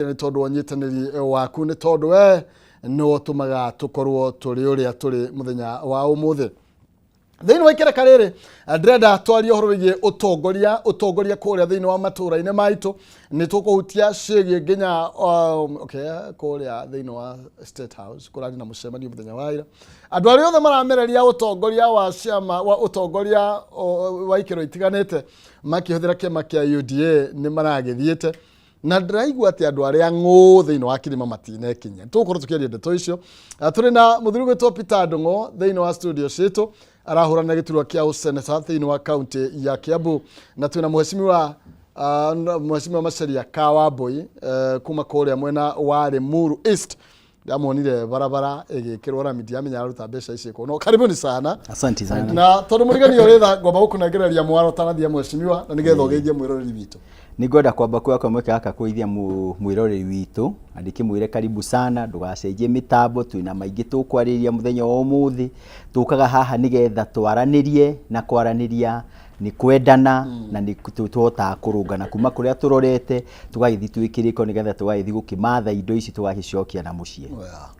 Nĩ tondũ wa ũnyitanĩri waku, nĩ tondũ we nĩwe ũtũmaga tũkorwo tũrĩ ũrĩa tũrĩ mũthenya wa ũmũthĩ. Thĩinĩ wa ikereka rĩrĩ ndĩrenda twarie ũhoro wĩgiĩ ũtongoria, ũtongoria kũrĩa thĩinĩ wa matũũra-inĩ maitũ. Nĩ tũkũhutia ciĩgiĩ nginya okay, kũrĩa thĩinĩ wa State House kũrarĩ na mũcemanio mũthenya wa ira. Andũ arĩa othe maramereria ũtongoria wa ciama wa ũtongoria wa ikĩro itiganĩte makĩhũthĩra kĩama kĩa UDA nĩ maragĩthiĩte, na ndĩraigua atĩ andũ arĩa ng'ũ thĩinĩ wa kĩrĩma matinekinyia. Tũgũkorwo tũkĩaria ndeto icio. Tũrĩ na mũthuri gwĩtwo Peter Ndũng'o thĩinĩ wa studio citũ, arahũrana gĩturwa kĩa ũseneta thĩinĩ wa kaunti ya Kiambu, na twĩna mheshimiwa Macharia Kawambui kuma kũrĩa mwena wa Limuru East. Ndamuonire barabara ĩgĩkĩrwo rami, ndiamenya aruta mbeca ici kũ. No karibuni sana. Asante sana. Na tondũ mũrigani ũrĩ tha, ngomba gũkũnengereria mwaro ũtanathiĩ, mheshimiwa, na nĩgetha ũgeithie mwĩroreri witũ. Nĩ ngwenda kwamba kuoya kamweke gaka kũgeithia mwĩroreri witũ na ndĩkĩmwĩre karibu sana, ndũgacenjie mĩtambo, twĩna maingĩ tũkwarĩrĩria mũthenya wa ũmũthĩ. Tũkaga haha nĩgetha twaranĩrie, na kwaranĩria nĩ kwendana, na nĩ tũhotaga kũrũngana kuma kũrĩa tũrorete tũgagĩthiĩ twĩ kĩrĩko nĩgetha tũgagĩthiĩ gũkĩmatha indo ici tũgagĩcokia na mũciĩ.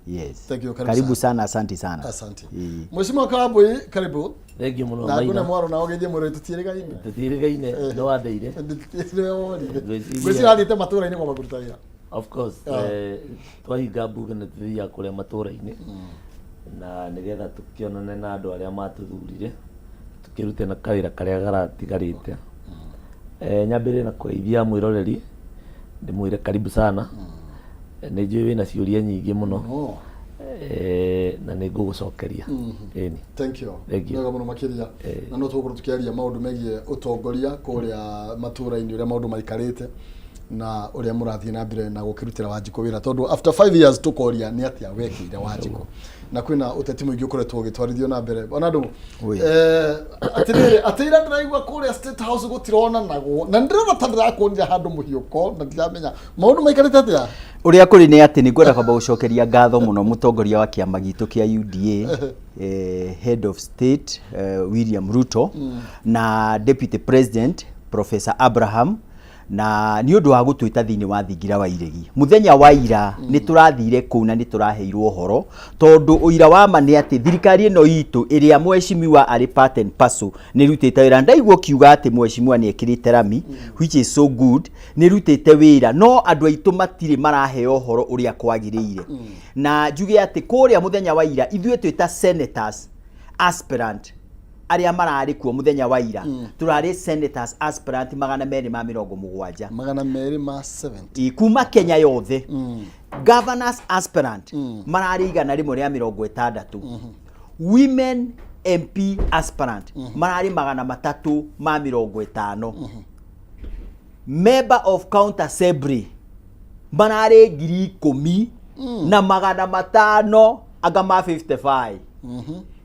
Yes. Thank you, karibu karibu sana. Sana, asante sana. Asante. Ĩĩ. Mheshimiwa Kawambui, karibu. Thengiũ mũno. Na ngũne Maina. mwaro na ũgeithie mwĩroreri, tũtiĩrĩgaine. Tũtiĩrĩgaine, nĩ wandeire. Nĩwe wonire. Ngwĩciria- Ngwĩciria athiĩte matũũra-inĩ kwamba kũruta wĩra. Of course, twahinga mbunge nĩ tũthiaga kũrĩa matũũra-inĩ na nĩgetha tũkĩonane na andũ arĩa matũthurire, tũkĩrute na kawĩra karĩa karatigarĩte. Nyambĩrĩrie na kũgeithia mwĩroreri, ndĩmwĩre karibu sana. Nĩ njũĩ wĩna ciũria nyingĩ mũno. Na nĩ ngũgũcokeria. Ĩni. Thank you. Thank you. Wega mũno makĩria. Na no tũgũkorwo tũkĩaria maũndũ megiĩ ũtongoria kũrĩa matũũra-inĩ, ũrĩa maũndũ maikarĩte na ũrĩa mũrathiĩ na mbere na gũkĩrutĩra Wanjikũ wĩra, tondũ after 5 years tũkoria nĩ atĩa wekĩire Wanjikũ, na kwĩna ũteti mũingĩ ũkoretwo ũgĩtwarithio na mbere ona andũ. Oi. Atĩrĩrĩ, atĩ ira ndĩraigua kũrĩa State House gũtironanagwo, na ndĩrona ta ndĩrakuonire handũ mũhiũko na ndiramenya maũndũ maikarĩte atĩa. Ũrĩa kũrĩ nĩ atĩ nĩ ngwenda kwamba gũcokeria ngatho mũno mũtongoria wa kĩama gitũ kĩa UDA, head of state William Ruto na deputy president Professor Abraham, na nĩ ũndũ wa gũtwĩta thĩinĩ wa thingira wa iregi mũthenya wa ira. Nĩ tũrathire kũu na nĩ tũraheirwo ũhoro, tondũ ũira wa ma nĩ atĩ thirikari ĩno itũ ĩrĩa mheshimiwa arĩ part and parcel nĩ ĩrutĩte wĩra. Ndaigua ũkiuga atĩ mheshimiwa nĩ ekĩrĩte rami, which is so good, nĩ ĩrutĩte wĩra, no andũ aitũ matirĩ maraheo ũhoro ũrĩa kwagĩrĩire. Na njuge atĩ kũrĩa mũthenya wa ira ithuĩ twĩ ta senators aspirant arĩa mararĩ kuo mũthenya wa ira, tũrarĩ senators aspirant 270. 270. Ĩ, kuma Kenya yothe. Governors aspirant mararĩ 160. Women MP aspirant mararĩ 350. Member of county assembly mararĩ 10,500 anga ma 55,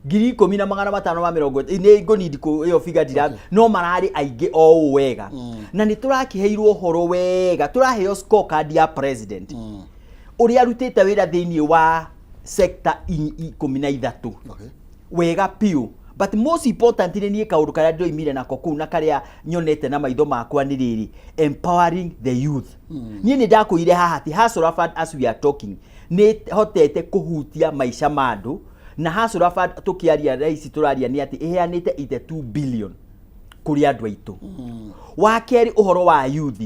10,550. Nĩ ngũnindi ĩyo figure ndira, no mararĩ aingĩ o ũũ wega. Na nĩ tũrakĩheirwo ũhoro wega, tũraheo scorecard ya president ũrĩa arutĩte wĩra thĩinĩ wa sector 13. Wega piũ. But most important nĩ niĩ kaũndũ karĩa ndĩroimire nako kũu na karĩa nyonete na maitho makwa nĩ rĩrĩ, empowering the youth. Niĩ nĩ ndakwĩire haha atĩ Hustler Fund, as we are talking, nĩ hotete kũhutia maica ma andũ. Na Hustler Fund tũkĩaria thaa ici tũraria nĩ atĩ ĩheanĩte 82 billion kũrĩ andũ aitũ. Wa kerĩ, ũhoro wa youth,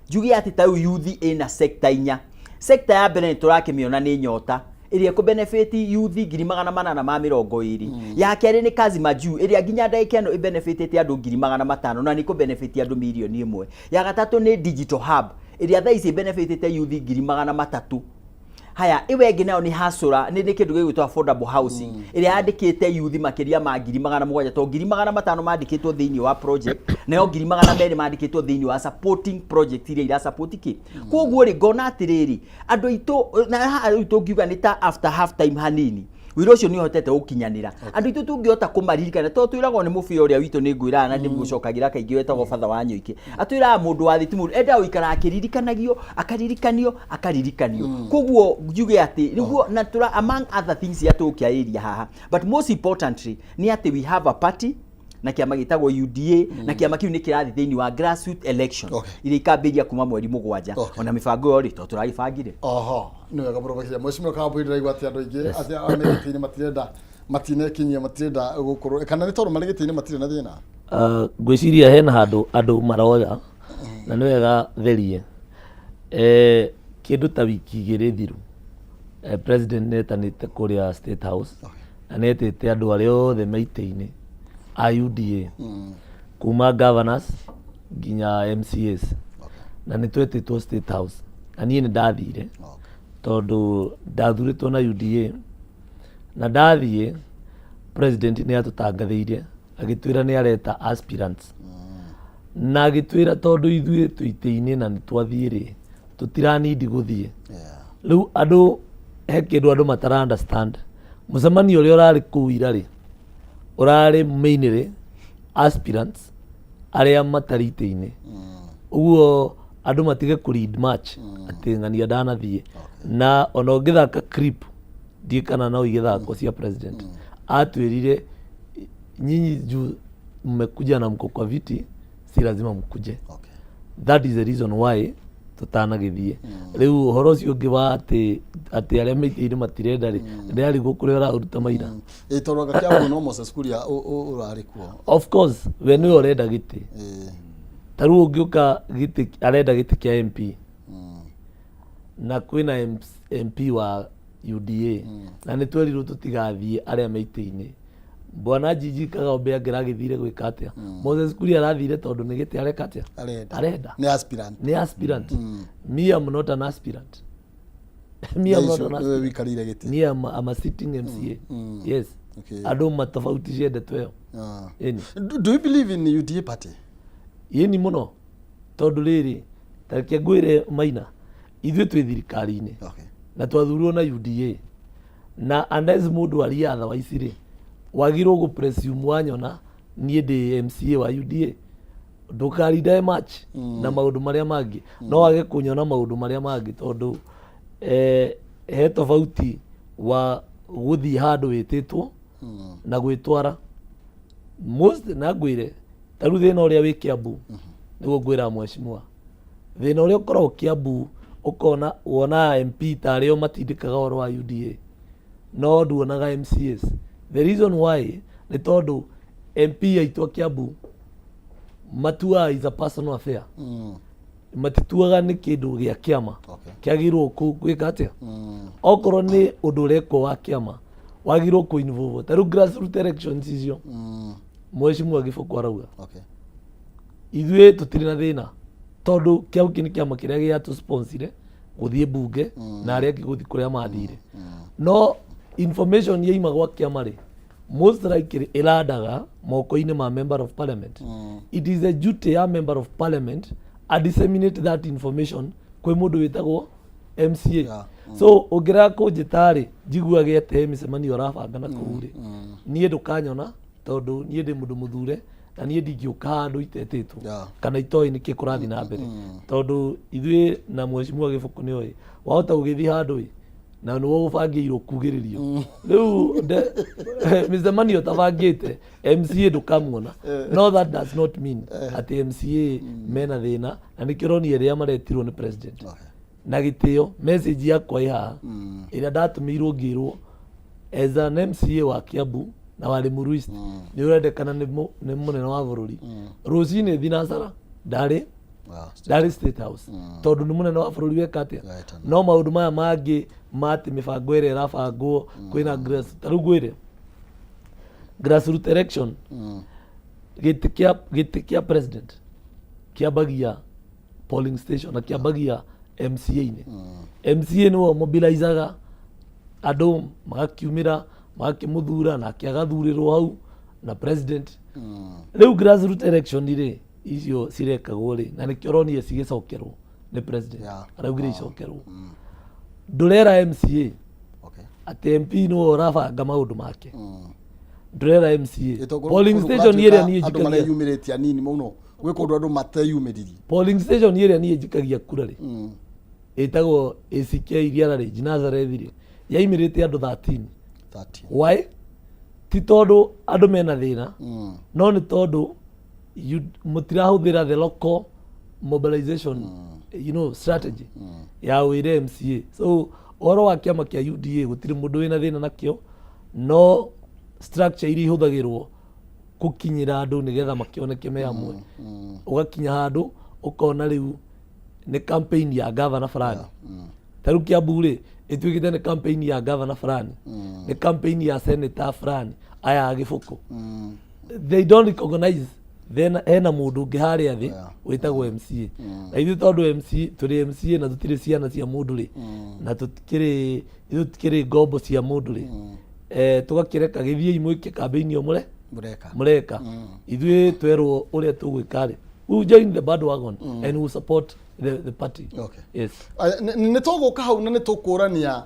njuge atĩ ta rĩu youth ĩna sector inya. Sector ya mbere nĩ tũrakĩmĩona nĩ Nyota, ĩrĩa ĩkũ youth 820,000. Ya kerĩ nĩ Kazi Majuu, ĩrĩa nginya ndagĩka ĩno ĩbenefitĩte andũ 500,000 na nĩ ĩkũ andũ 1 million. Ya gatatũ nĩ Digital Hub, ĩrĩa thaa ici ĩbenefitĩte youth 300,000. Haya, ĩwe ĩngĩ nayo nĩ hasũra nĩ kĩndũ gĩgwĩtwo affordable housing, ĩrĩa yandĩkĩte youth makĩria ma 700,000, to 500,000 mandĩkĩtwo thĩinĩ wa project, nayo 200,000 mandĩkĩtwo thĩinĩ wa supporting project iria ira support kĩ. Koguo rĩ, ngona atĩrĩrĩ, andũ aitũ na haha rĩu tũngiuga nĩ ta after half time hanini, wĩra ũcio nĩ ũhotete gũkinyanĩra. Andũ aitũ tũngĩhota kũmaririkana, tondũ twĩragwo nĩ mũbĩa ũrĩa witũ, nĩ ngwĩraga na ndĩmũcokagĩra kaingĩ, wetagwo batha wa Nyoike, atwĩraga mũndũ wa thĩ ti mũndũ endaga gũikara akĩririkanagio, akaririkanio, akaririkanio. Koguo njuge atĩ nĩguo na tũra among other things iria tũgũkĩarĩria haha, but most importantly nĩ atĩ we have a party Na kĩama gĩtagwo UDA, na kĩama kĩu nĩ kĩrathiĩ thĩinĩ wa grassroots election iria ikambĩrĩria kuma mweri 7. Ona mĩbango ĩyo rĩ, to tũragĩbangire. Oho, nĩ wega mũno makĩria, mheshimiwa Kambui. Ndĩraigua atĩ andũ aingĩ atĩ arĩa me gĩtĩ-inĩ matirenda, matinekinyia, matirenda gũkorwo, kana nĩ tondũ marĩ gĩtĩ-inĩ matirĩ na thĩna? Ngwĩciria hena handũ andũ maroya na nĩ wega therie. Kĩndũ ta wiki 2 thiru, president nĩ etanĩte kũrĩa State House na nĩ etĩte andũ arĩa othe me itĩ-inĩ a UDA, kuma governors nginya MCAs, na nĩ twetĩtwo State House na niĩ nĩ ndathire tondũ ndathurĩtwo na UDA. Na ndathiĩ, president nĩ atũtangathĩire agĩtwĩra nĩ areta aspirants na agĩtwĩra tondũ ithuĩ twĩ itĩ-inĩ na nĩ twathiĩ rĩ, tũtiranindi gũthiĩ. Rĩu andũ, he kĩndũ andũ matara understand. Mũcemanio ũrĩa ũrarĩ kũu ira rĩ, ũrarĩ mainly aspirants arĩa matarĩ itĩ-inĩ. Ũguo andũ matige kũ read much atĩ ng'ania ndanathiĩ. Na ona ũngĩthaka clip, ndiĩ kana no igĩthakwo cia president, atwĩrire, "Nyinyi juu mmekuja na mko kwa viti, si lazima mkuje." That is the reason why tũtanagĩthiĩ. Rĩu ũhoro ũcio ũngĩ wa atĩ arĩa me itĩ-inĩ matirenda rĩ, ndĩrarigwo kũrĩa ũraũruta maira. Ĩ tondũ anga Kĩambu no Moses Kuria ũrarĩ kuo. Of course, we nĩwe ũrenda gĩtĩ. Ta rĩu ũngĩũka gĩtĩ, arenda gĩtĩ kĩa MP na kwĩna MP wa UDA, na nĩ twerirwo tũtigathiĩ arĩa me itĩ-inĩ. Bwana Jiji Kagombe angĩragĩthire gwĩka atĩa? Moses Kuria arathire tondũ nĩ gĩtĩ areka atĩa? Arenda. Arenda. Nĩ aspirant. Nĩ aspirant. Me am not an aspirant. Me am not an Wewe aspirant. wikarĩire gĩtĩ. Me am a sitting MCA, yes. Andũ matofauticie ndeto ĩyo. Ĩni. Do you believe in UDA party? Ĩni mũno, tondũ rĩrĩ, ta reke ngwĩre Maina, ithuĩ twĩ thirikari-inĩ na twathurirwo na UDA, na unless mũndũ arie otherwise rĩ, wagĩrĩirwo gũ presume wanyona niĩ ndĩ MCA wa UDA. Ndũkarindae match na maũndũ marĩa mangĩ. No wage kũnyona maũndũ marĩa mangĩ tondũ he tofauti wa gũthiĩ handũ wĩtĩtwo na gwĩtwara most. Na ngwĩre, ta rĩu thĩna ũrĩa wĩ Kiambu, nĩguo ngwĩra mheshimiwa, thĩna ũrĩa ũkoragwo Kiambu, ũkona wonaga MP tarĩ o matindĩkaga ũhoro wa UDA, no nduonaga MCAs. The reason why nĩ tondũ MP aitũ a Kiambu matuaga is a personal affair. Matituaga nĩ kĩndũ gĩa kĩama kĩagĩrĩirwo gwĩka atĩa. Okorwo nĩ ũndũ ũrekwo wa kĩama, wagĩrĩirwo kũ involve. Ta rĩu grassroots elections icio mheshimiwa Gĩboko arauga, ithuĩ tũtirĩ na thĩna tondũ kĩau kĩ nĩ kĩama kĩrĩa gĩatũsponsire gũthiĩ mbunge na arĩa angĩ gũthiĩ kũrĩa mathire. No information yaima gwa kĩama rĩ, most likely ĩrandaga moko-inĩ ma member of parliament. It is a duty ya member of parliament a disseminate that information kwĩ mũndũ wĩtagwo MCA. So ũngĩrega kũnjĩta rĩ, njiguage atĩ he mĩcemanio ũrabanga na kũu rĩ, niĩ ndũkanyona tondũ niĩ ndĩ mũndũ mũthure na niĩ ndingĩũka handũ itetĩtwo kana itoĩ nĩkĩ kũrathiĩ na mbere, tondũ ithuĩ na mheshimiwa Gĩbũkũ nĩoĩ wahota gũgĩthiĩ handũ ĩ na nĩwe ũbangĩirwo kugĩrĩrio. Rĩu mĩcemanio tabangĩte MCA ndũkamuona. No that does not mean atĩ MCA mena thĩna, na nĩkĩo ũronire rĩrĩa maretirwo nĩ president na gĩtĩo, message yakwa ĩ haha ĩrĩa ndatũmĩirwo ngĩrwo as an MCA wa Kiambu na wa Limuru East, nĩ ũrendekana nĩ mũnene wa bũrũri rũcinĩ thinacara. Ndarĩ ndarĩ State House tondũ nĩ mũnene wa bũrũri weka atĩa. Wetana. No maũndũ maya mangĩ ma atĩ mĩbango ĩrĩa ĩrabangwo kwĩna grass, ta rĩu ngwĩre grassroot election, gĩtĩ kĩa president kĩambagia polling station na kĩambagia MCA-inĩ. MCA nĩwe mobilizaga andũ magakiumĩra magakĩmũthura nake agathurĩrwo hau na president. Rĩu grassroot election rĩ, icio cirekagwo rĩ, na nĩkĩo ũronire cigĩcokerwo nĩ president. Araugire icokerwo. Ndũrera MCA atĩ MP nĩwe ũrabanga maũndũ make. Ndũrera MCA polling station ĩrĩa niĩ andũ njikagia mareyumĩrĩtie anini mũno, gwĩ kũndũ andũ mateyumĩririe. Polling station ĩrĩa niĩ njikagia kura rĩ, ĩtagwo ACK Iriara Range, Nazareth rĩ, yaimĩrĩte andũ 13. 30. Why? Ti tondũ andũ mena thĩna, no nĩ tondũ mũtirahũthĩra the local mobilization strategy ya wĩre MCA. So ũhoro wa kĩama kĩa UDA, gũtirĩ mũndũ wĩna thĩna nakĩo, no structure iria ihũthagĩrwo gũkinyĩra andũ nĩgetha makĩoneke me hamwe, ũgakinya handũ ũkona rĩu nĩ campaign ya gavana fulani. Ta rĩu Kiambu rĩ, ĩtuĩkĩte nĩ campaign ya gavana fulani, nĩ campaign ya senator fulani, aya a gĩbũkũ. They don't recognize then hena mũndũ ũngĩ harĩa thĩ wĩtagwo MCA. Na ithuĩ tondũ MC tũrĩ MCA na tũtirĩ ciana cia mũndũ rĩ, na tũtikĩrĩ, ithuĩ tũtikĩrĩ ngombo cia mũndũ rĩ, tũgakĩreka gĩthiĩi mwĩke campaign ĩyo mũre Mũreka. Mũreka. Ithuĩ twerwo ũrĩa tũgwĩka rĩ, we will join the bandwagon and we will support the party. Yes. Aya, nĩ tũgũka hau na nĩ tũkũrania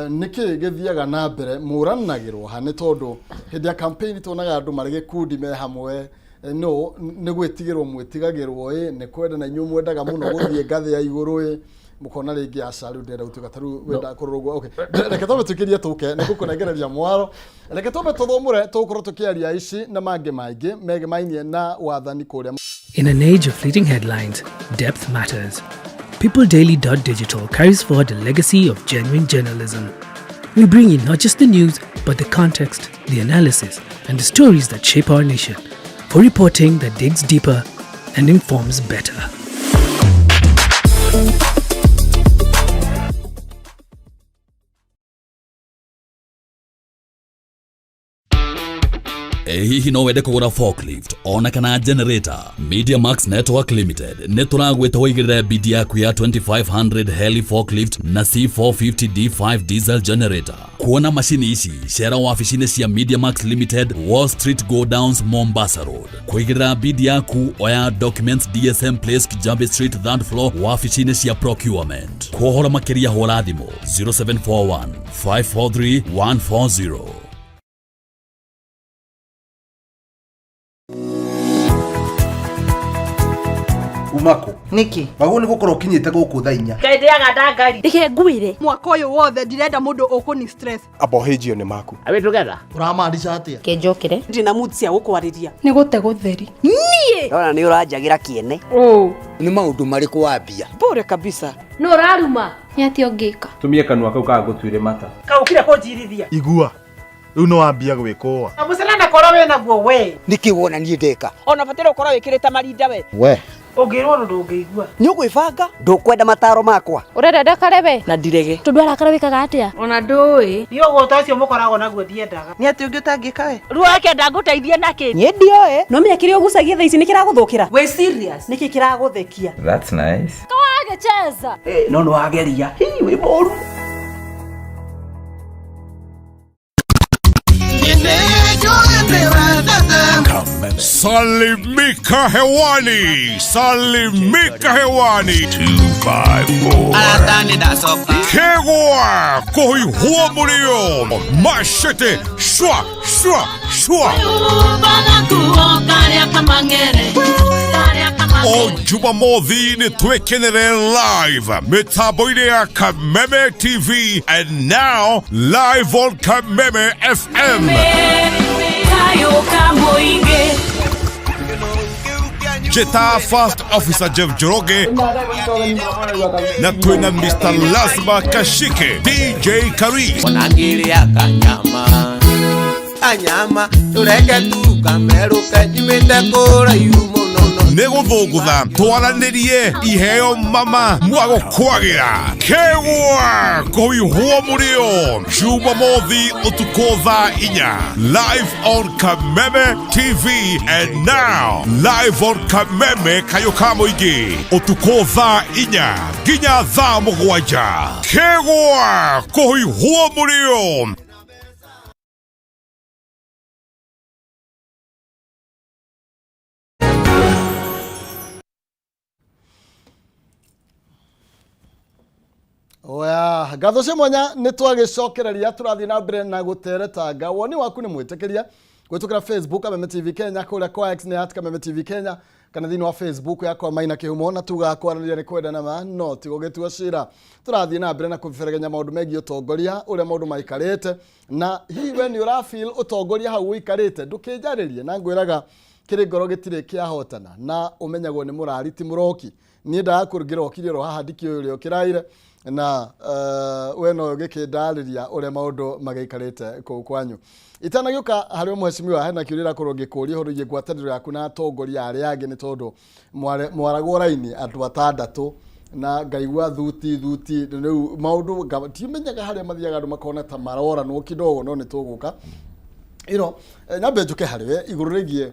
nĩkĩ gĩthiaga na mbere, mũranagĩrwo ha, nĩ tondũ hĩndĩ ya campaign tuonaga andũ marĩ gĩkundi me hamwe, no nĩ gwĩtigĩrwo mwĩtigagĩrwo ĩ, nĩ kwenda na inyuĩ mwendaga mũno gũthiĩ ngathĩ ya igũrũ ĩ, mũkona rĩngĩ aca, rĩu ndĩrenda gũtuĩka ta rĩu wenda kũrora ũguo. Okay, reke twambe tũkĩrie, tũke nĩ gũkũnengereria mwaro. Reke twambe tũthũmũre, tũgũkorwo tũkĩaria ici na mangĩ maingĩ megemainie na wathani kũrĩa. In an age of fleeting headlines, depth matters. PeopleDaily.digital carries forward a legacy of genuine journalism. We bring you not just the news, but the context, the analysis, and the stories that shape our nation. For reporting that digs deeper and informs better. Ĩ hihi no wende kũgũra forklift ona kana generator? Media Max Network Limited nĩ tũragwĩta ũigĩrĩre bidi yaku ya 2500 heli forklift na C450 D5 diesel generator. Kuona macini ici, cera wabici-inĩ cia Media Max Limited, Wall Street, Go Downs, Mombasa Road. Kũigĩrĩra bidi yaku, oya documents DSM Place, Kijabe Street, third floor, wabici-inĩ cia procurement. Kwa makĩria hũra thimũ 0741 543 140. Umako. Nĩkĩ? Wagwo nĩ gũkorwo ũkinyĩte gũkũ thaa 4. Ngai ndĩaga ndangari. Reke ngwĩre. Mwaka ũyũ wothe ndirenda mũndũ ũkũni stress. Abohĩnjio nĩ maku. Are we together? Ũramaanisha atĩa? Kenjokere. Ndina mood cia gũkwarĩria. Nĩ gũte gũtheri. Niĩ. Ndona nĩ ũranjagĩra kĩene. Ũ. Nĩ maũndũ marĩkũ wambia? Bure kabisa. Nũ ũraruma? Nĩ atĩa ũngĩka? Tumie kanua kau kagũtuire mata. Kaũkire kũnjirithia. Igua rĩu nĩ wambia gwĩkũa. Mũcene na korwo wĩna guo we. Nĩkĩ wona niĩ ndeka? Ona bataire ũkorwo wĩkĩrĩte marinda we. We. Ũngĩrwo ũndũ ndũngĩigua. Nĩ ũgwĩbanga? Ndũkwenda mataro makwa? Ũrenda ndakare we? Na ndirege. Tondũ arakara wĩkaga atĩa? Ona ndũĩ. Niĩ ũgũta ũcio mũkoragwo naguo ndiendaga. Nĩ atĩ ũngĩ ũtangĩka we? Ruo kenda ngũteithie nakĩ? Niĩ ndioĩ. No menya kĩrĩa ũgucagia thaa ici nĩ kĩragũthũkĩra. Wĩ serious? Nĩkĩ kĩragũthekia? That's nice. Kawagĩcheza. No nĩ wageria. Hi, wĩ mũru. Salimika hewani, salimika hewani. 254. Kegwa kuhihua mulio mashete shwa shwa shwa. O Jumamothi nĩ twĩkenere live mĩtambo-inĩ ya Kameme TV and now live on Kameme FM. Jeta First Officer Jeff Njoroge na twina Mr. Lazma Kashike, DJ Karis. Onangĩrĩa kanyama kanyama tũreke tu kamerũke nyumĩte kũraihu mũno no. Nĩ gũthũngũtha twaranĩrie iheo mama mwagũkwagĩra kegwa kũihwo mũrĩo Jumamothi ũtukũ thaa 4, live on Kameme TV and now live on Kameme kayũ ka mũingĩ ũtukũ thaa 4 nginya thaa 7, kegwa kũihwo mũrĩo. Oya, ngatho cia mwanya nĩ twagĩcokereria, tũrathiĩ na mbere na gũteretanga. Woni waku nĩ mwĩtĩkĩria gwĩtũkĩra Facebook Kameme TV Kenya, kũrĩa kwa X nĩ @KamemeTV Kenya. Kana thĩinĩ wa Facebook yakwa Maina Kĩhumo, na tugaga kwaranĩria nĩ kwendana ma no ti gũgĩtua cira. Tũrathiĩ na mbere na kũberegenya maũndũ megiĩ ũtongoria, ũrĩa maũndũ maikarĩte, na hihi we nĩ ũra feel ũtongoria hau ũikarĩte? Ndũkĩnjarĩrie na ngwĩraga kĩrĩ ngoro gĩtirĩ kĩahotana, na ũmenyagwo nĩ mũrari ti mũroki. Niĩ ndagakũngĩrokire oro haha ndikĩũĩ ũrĩa ũkĩraire, na we no ũgĩkĩndarĩria ũrĩa maũndũ magĩikarĩte kũu kwanyu. Itanagĩũka harĩ mheshimiwa, hena kĩũria ĩrakorwo ngĩkũria ũhoro wĩgiĩ ngwatanĩro yaku na atongoria arĩa angĩ, nĩ tondũ mwaragwo raini andũ atandatũ na ngaigua thuti thuti, rĩu maũndũ ndimenyaga harĩa mathiaga, andũ makona ta maroranwo kidogo, no nĩ tũgũka nyambe njũke harĩ we igũrũ rĩgiĩ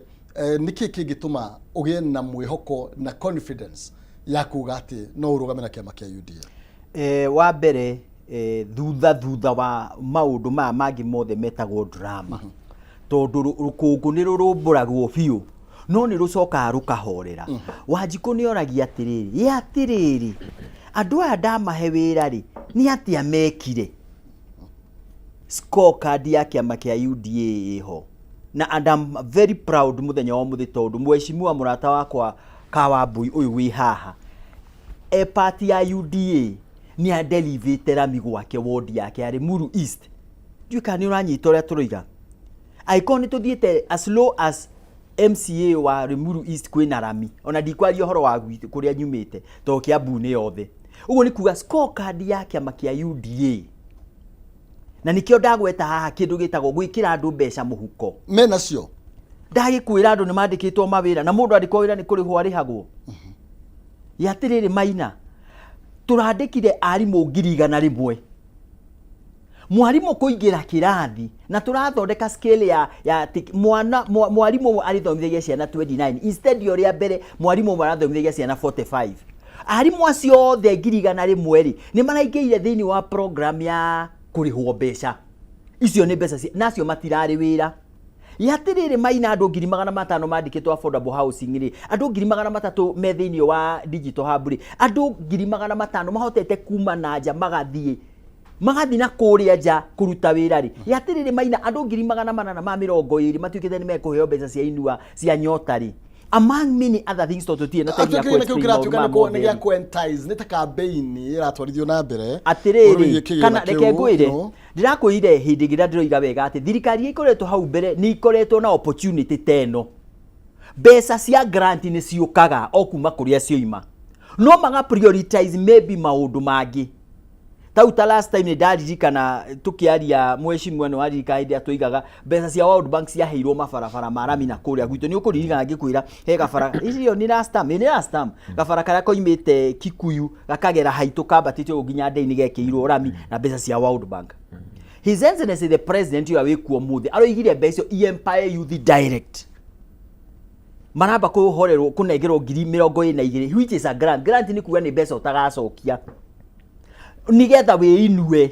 nĩkĩ kĩngĩtũma ũgĩe na mwĩhoko na confidence ya kuga atĩ no ũrũgame na kĩama kĩa UDA? Wa mbere, thutha wa maũndũ maya mangĩ mothe metagwo drama, tondũ rũkũngũ nĩ rũrũmbũragwo biũ no nĩ rũcokaga rũkahorera. Wanjikũ nĩ oragia atĩrĩrĩ, ĩ atĩrĩrĩ, andũ aya ndamahe wĩra rĩ, nĩ atĩa mekire? Scorecard ya kĩama kĩa UDA ĩho, na and I'm very proud mũthenya wa ũmũthĩ, tondũ mheshimiwa mũrata wakwa Kawambui ũyũ wĩ haha e part ya UDA nĩ adelivĩte rami gwake ward yake ya Limuru East. Ndiũĩ kana nĩ ũranyita ũrĩa tũroiga. Angĩkorwo nĩ tũthiĩte as low as MCA wa Limuru East kwĩna rami, ona ndikwaria ũhoro wa gwitũ kũrĩa nyumĩte, tondũ Kiambu nĩ yothe. Ũguo nĩ kuga scorecard ya kĩama kĩa UDA, na nĩkĩo ndagweta haha kĩndũ gĩtagwo gwĩkĩra andũ mbeca mũhuko. Menacio? Ndagĩkwĩra andũ nĩ mandĩkĩtwo mawĩra, na mũndũ andĩkwo wĩra nĩ kũrĩhwo arĩhagwo. Ya atĩrĩrĩ Maina, tũrandĩkire arimũ 100,000. Mwarimũ kũingĩra kĩrathi, na tũrathondeka scale ya mwana mwarimũ ũmwe arĩthomithagia ciana 29 instead ya ũrĩa mbere mwarimũ ũmwe arathomithagia ciana 45. Arimũ acio othe 100,000 rĩ, nĩ maraingĩrire thĩinĩ wa program ya kũrĩhwo mbeca. Icio nĩ mbeca na acio matirarĩ wĩra. Ya atĩrĩrĩ Maina, andũ 500,000 mandĩkĩtwo affordable housing rĩ, andũ 300,000 me thĩinĩ wa digital hub rĩ, andũ 500,000 mahotete kuma na nja magathiĩ na kũrĩa nja kũruta wĩra rĩ. Ya atĩrĩrĩ Maina, andũ 820,000 matuĩkĩte nĩ mekũheo mbeca cia inua cia nyota rĩ, among many other things, tondũ tũtirĩ na time ya Kĩu kĩu ku-explain maũndũ kĩratuĩka maya nĩ nĩ gĩa mothe. ku-entice, nĩ ta campaign ĩratwarithio na mbere ũhoro wĩgiĩ Atĩrĩrĩ, kĩgĩna kana reke kĩu, ngwĩre, no. ndĩrakwĩrire hĩndĩ ĩngĩ na ndĩroiga wega atĩ thirikari iria ikoretwo hau mbere nĩ ikoretwo na opportunity ta ĩno. Mbeca cia grant nĩ ciũkaga o kuma kũrĩa cioima, no maga prioritize maybe maũndũ mangĩ. Tau ta last time nĩ ndaririkana tũkĩaria, mheshimiwa nĩ waririkana hĩndĩ ĩrĩa tũigaga mbeca cia World Bank ciaheirwo mabarabara ma rami na kũrĩa gwitũ. Nĩ ũkũririkana ngĩkwĩra he gabara icio nĩ last time, nĩ last time gabara karĩa koimĩte Kikuyu gakagera haitũ kambatĩte ũguo nginya Ndei-inĩ gekĩirwo rami na mbeca cia World Bank. His Excellency the President ũrĩa wĩkuo ũmũthĩ aroigire mbeca icio i-empower youth direct. Maramba kũhorerwo kũnengerwo 22,000, which is a grant. Grant nĩ kuga nĩ mbeca ũtagacokia nigetha wĩinue.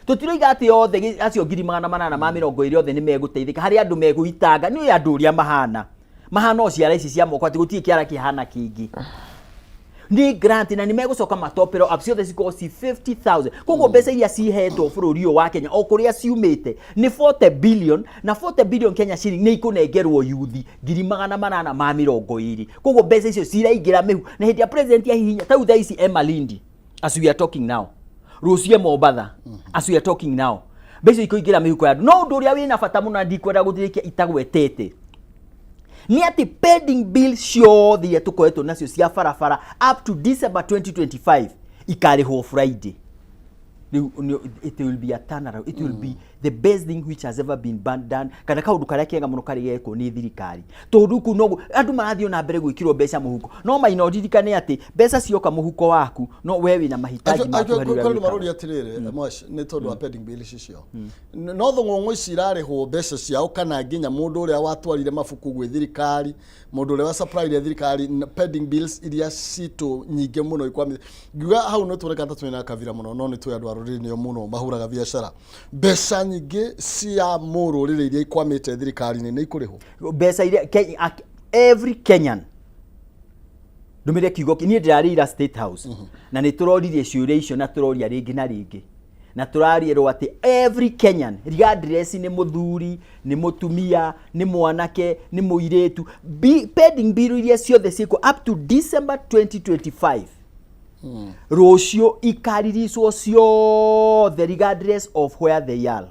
Tũtiroiga atĩ othe acio 820,000 othe nĩ megũteithĩka. Harĩ andũ megũitanga, nĩ andũ ũrĩa mahana mahana o ciara ici cia moko, atĩ gũtirĩ kĩara kĩhana kĩngĩ. Nĩ grant na nĩ megũcoka matopero up ciothe cikorwo ci 50,000. Koguo mbeca iria cihetwo bũrũri ũyũ wa Kenya o kũrĩa ciumĩte nĩ 40 billion, na 40 billion Kenya shilling nĩ ikũnengerwo yuthi 820,000. Koguo mbeca icio ciraingĩra mĩhu, na hĩndĩ ya president ahihinya tau thaa ici e Malindi as we are talking now, rũciũ e Mombatha as we are talking now, mbeca icio ikũingĩra mĩhuko ya andũ. No ũndũ ũrĩa wĩna bata mũno na ndikwenda gũthirĩkia itagwetete nĩ atĩ pending bill ciothe iria tũkoretwo nacio cia barabara up to December 2025 ikarĩhwo Friday. Rĩu it will be a turnaround. It will be the best thing which has ever been done, kana kaũndũ karĩa kega mũno karĩ gekwo nĩ thirikari, tondũ kũu no andũ marathiĩ na mbere gwĩkĩrwo mbeca mũhuko. No maina ũririkane atĩ mbeca cioka mũhuko waku, no we wĩna mahitaji maku harĩ ũrĩa Kwĩ wĩkaga. maroria atĩrĩrĩ, Mwash, nĩ tondũ wa pending bills icio, no thũng'ũng'ũ ici irarĩhwo mbeca ciao, kana nginya mũndũ ũrĩa watwarire mabuku gwĩ thirikari, mũndũ ũrĩa wa-supplyire thirikari pending bills iria citũ nyingĩ mũno ikwamithia. Ngiuga hau no tuoneka ta twĩna kabira mũno, no nĩ tũĩ andũ a rũrĩrĩ nĩo mũno mahũraga biacara. Mbeca nyingĩ cia mũrũrĩrĩ iria ikwamĩte thirikari-inĩ nĩ ikũrĩhwo. Mbeca iria every Kenyan, ndũmĩre kiugo niĩ ndĩrarĩira State House na nĩ tũroririe ciũria icio na tũroria rĩngĩ na rĩngĩ. Na tũrarĩrwo atĩ every Kenyan, regardless nĩ mũthuri, nĩ mũtumia, nĩ mwanake, nĩ mũirĩtu, pending bill iria ciothe ciĩkuo up to December 2025, rũciũ ikariricwo ciothe regardless of where they are.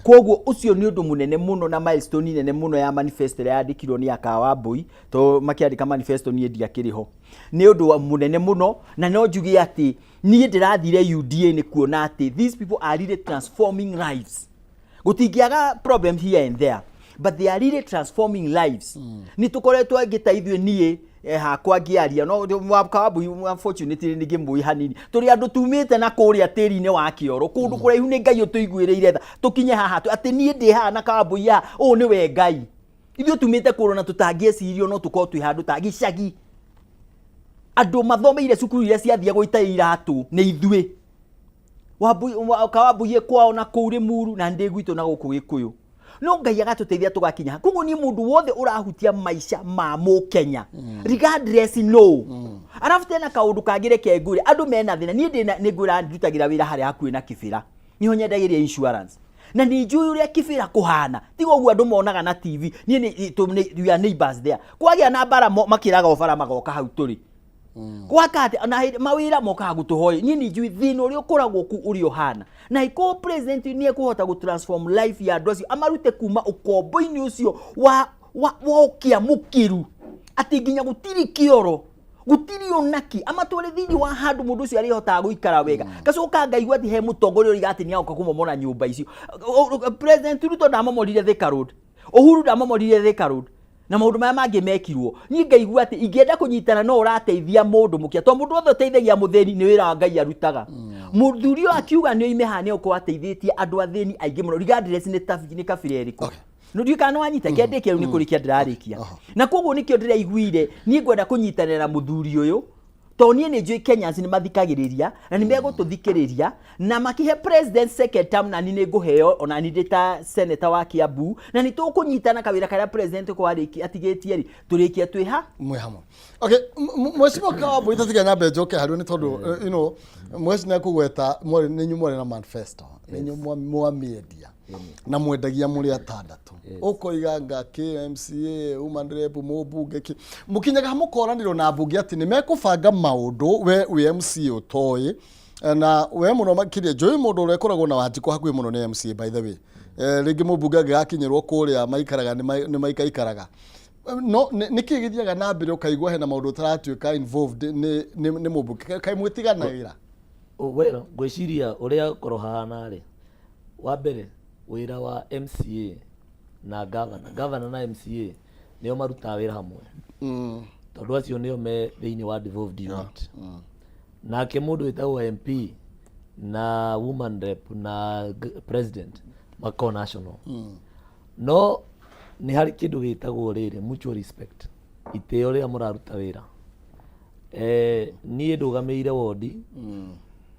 Koguo ũcio nĩ ũndũ mũnene mũno na milestone nene mũno ya manifesto ĩrĩa yandĩkirwo nĩ Akawambui, to makĩandĩka manifesto niĩ ndiakĩrĩ ho. Nĩ ũndũ wa mũnene mũno, na no njuge atĩ niĩ ndĩrathire UDA nĩ kuona atĩ these people are really transforming lives. Gũtingĩaga problem here and there, but they are really transforming lives. Nĩ tũkoretwo angĩ ta ithuĩ, niĩ hakwa ngĩaria no Kawambui unfortunately nĩ ngĩmũĩ hanini, tũrĩ andũ tumĩte na kũrĩa tĩri-inĩ wa kĩoro kũndũ kũraihu, nĩ Ngai ũtũiguĩrĩire tha tũkinye haha atĩ niĩ ndĩ haha na Kawambui haha, ũũ nĩwe Ngai. Ithuĩ tumĩte kũrũ na tũtangĩecirio no tũkorwo twĩ handũ ta gĩcagi, andũ mathomeire cukuru iria ciathiagwo itarĩ iratũ nĩ ithuĩ. Kawambui kwao na kũu Rĩmuru na ndĩ gwitũ na gũkũ Gĩkũyũ, no Ngai agatũteithia tũgakinya. Koguo niĩ mũndũ wothe ũrahutia maica ma mũkenya regardless no. Arabu tena kaũndũ kangĩ, reke ngwĩre, andũ mena thĩna. Niĩ ndĩna nĩ ngwĩra ndutagĩra wĩra harĩa hakuhĩ na Kĩbĩra, niho nyendagĩria insurance, na nĩ njũĩ ũrĩa Kĩbĩra kũhana, tiga ũguo andũ monaga na TV. Niĩ we are neighbors there. Kwagĩa na mbara makĩraga o bara magoka hau tũrĩ gwaka atĩ na hĩndĩ mawĩra mokaga gũtũhoya. Niĩ nĩ njũĩ thĩna ũrĩa ũkoragwo ku ũrĩa ũhana, na ĩkorwo president nĩ ekũhota gũ transform life ya andũ acio, amarute kuma ũkombo-inĩ ũcio wa ũkĩa mũkĩru atĩ nginya gũtirĩ kĩoro, gũtirĩ onaki, amatware thĩinĩ wa handũ mũndũ ũcio arĩhotaga gũikara wega. Ngacoka ngaigua atĩ he mũtongoria ũriga atĩ nĩ agoka kũmomora nyũmba icio. President Ruto ndamomorire Thika Road, Uhuru ndamomorire Thika Road, na maũndũ maya mangĩ mekirwo. Niĩ ngaigua atĩ ingĩenda kũnyitana no ũrateithia mũndũ mũkĩa, tondũ mũndũ wothe ũteithagia mũthĩni nĩ wĩra wa Ngai arutaga. Mũthuri ũyũ akiuga nĩ oime haha, nĩ egũkorwo ateithĩtie andũ athĩni aingĩ mũno regardless nĩ kabira ĩrĩkũ. Ndiũĩ kana nĩwanyita kĩandĩkia. Rĩu nĩ kũrĩkia ndĩrarĩkia, na koguo nĩkĩo ndĩraiguire niĩ ngwenda kũnyitanĩra na mũthuri ũyũ, tondũ niĩ nĩ njũĩ Kenyans nĩ mathikagĩrĩria na nĩ megũtũthikĩrĩria na makĩhe president second term, na niĩ nĩ ngũheo ona niĩ ndĩ ta senator wa Kiambu, na nĩ tũkũnyitana kawĩra karĩa president ko atigĩtie rĩ, tũrĩkie twĩ ha Mwĩ hamwe. Okay, Mheshimiwa Kawambui, tatiga nyambe njoke harĩ nĩ tondũ mheshimiwa nĩ akũgweta mwarĩ nĩ inyuĩ mwarĩ na manifesto, nĩ inyuĩ mwamĩendia na mwendagia mũrĩ atandatũ, ũkoiga nga KMCA, woman rep, mũmbunge kĩ mũkinyaga mũkoranĩrwo na mbunge atĩ nĩ mekũbanga maũndũ. We wĩ MCA ũtoĩ na we mũno makĩria njũĩ mũndũ ũrĩa ũkoragwo na Wanjikũ hakuhĩ mũno nĩ MCA, by the way. Rĩngĩ mũmbunge angĩgakinyĩrwo kũrĩa maikaraga nĩ maikaikaraga, no nĩ kĩĩ gĩthiaga na mbere ũkaigua hena maũndũ ũtaratuĩka involved nĩ mũmbunge? Kaĩ mwĩtiganagĩra? Well, ngwĩciria ũrĩa korwo hahana rĩ, wa mbere wĩra wa MCA na governor, governor na MCA nĩo marutaga wĩra hamwe, tondũ acio nĩo me thĩinĩ wa devolved unit. Nake mũndũ wĩtagwo MP na woman rep na president makoragwo national. No nĩ harĩ kĩndũ gĩtagwo rĩrĩ mutual respect, itĩo rĩrĩa mũraruta wĩra. Niĩ ndũgamĩire wondi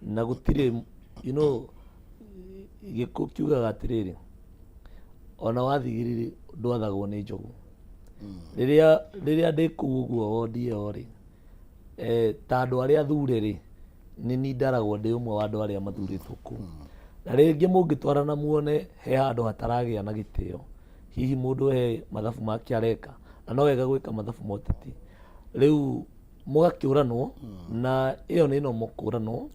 na gũtirĩ gĩkũ kiugaga atĩrĩrĩ, ona wathigiriri ndwathagwo nĩ njogu. Rĩrĩa ndĩ kũu ũguo wondi ĩyo rĩ, ta andũ arĩa athure rĩ, nĩ ni ndaragwo ndĩ ũmwe wa andũ arĩa mathurĩtwo kũu. Na rĩngĩ mũngĩtwarana muone he handũ hataragĩa na gĩtĩo, hihi mũndũ he mathabu make areka, na no wega gwĩka mathabu ma ũteti, rĩu mũgakĩũranwo, na ĩyo nĩ normal kũranwo,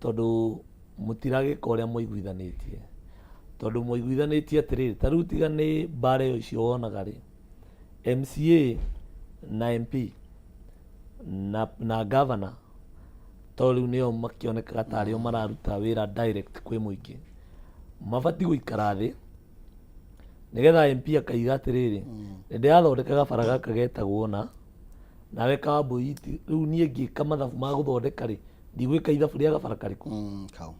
tondũ mũtiragĩka ũrĩa mũiguithanĩtie, tondũ mũiguithanĩtie atĩrĩrĩ, ta rĩu tiga nĩ mbara ĩyo icio wonaga rĩ, MCA na MP na governor, tondũ rĩu nĩo makĩonekaga tarĩo mararuta wĩra direct kwĩ mũingĩ, mabatiĩ gũikara thĩ nĩgetha MP akaiga atĩrĩrĩ, nĩ ndĩrathondeka gabara gaka getagwo na nawe Kawambui, rĩu niĩ ngĩka mathabu ma gũthondeka rĩ, ndigwĩka ithabu rĩa gabara karĩkũ. Kau.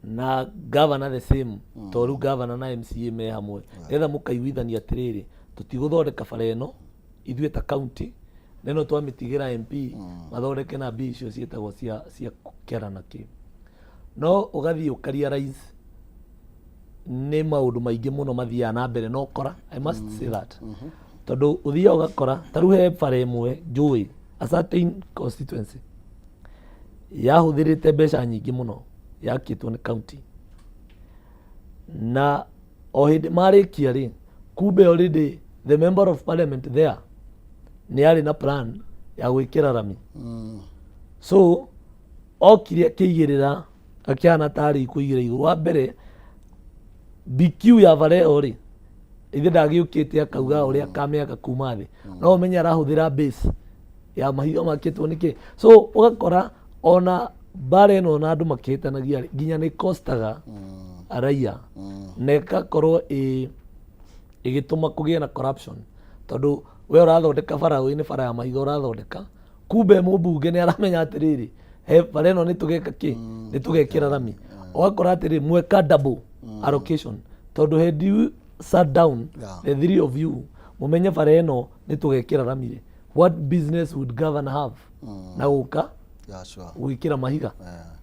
Na governor the same, tondũ rĩu governor na MCA me hamwe, nĩgetha mũkaiguithania atĩrĩrĩ, tũtigũthondeka bara ĩno ithuĩ ta county, na ĩno twamĩtigĩra MP mathondeke na mbia icio ciĩtagwo cia kĩara na kĩ. No ũgathiĩ ũkarealize nĩ maũndũ maingĩ mũno mathiaga na mbere na ũkora, I must say that, tondũ ũthiaga ũgakora ta rĩu he bara ĩmwe njũĩ, a certain constituency Yahũthĩrĩte mbeca nyingĩ mũno, yakĩtwo nĩ county. Na o hĩndĩ marĩkia rĩ, kumbe already the member of parliament there nĩ arĩ na plan ya gwĩkĩra rami. So okire akĩigĩrĩra, akĩhana tarĩ kũigĩra igũrũ. Wa mbere BQ ya bara ĩyo rĩ, ithe ndagĩũkĩte akauga ũrĩa akamĩaka kuma thĩ, no ũmenye arahũthĩra base ya mahiga makĩtwo nĩkĩ. So ũgakora ona bara ĩno na andũ makĩhĩtanagia rĩ, nginya nĩ costaga raia na ĩgakorwo ĩgĩtũma kũgĩe na corruption, tondũ we ũrathondeka bara, wĩ nĩ bara ya mahiga ũrathondeka, kumbe mũmbunge nĩ aramenya atĩrĩrĩ, he bara ĩno nĩ tũgeka kĩ, nĩ tũgekĩra rami. Ũgakora atĩrĩ, mweka double allocation, tondũ had you sat down, the three of you, mũmenye bara ĩno nĩ tũgekĩra rami rĩ, what business would governor have na gũka gwĩkĩra mahiga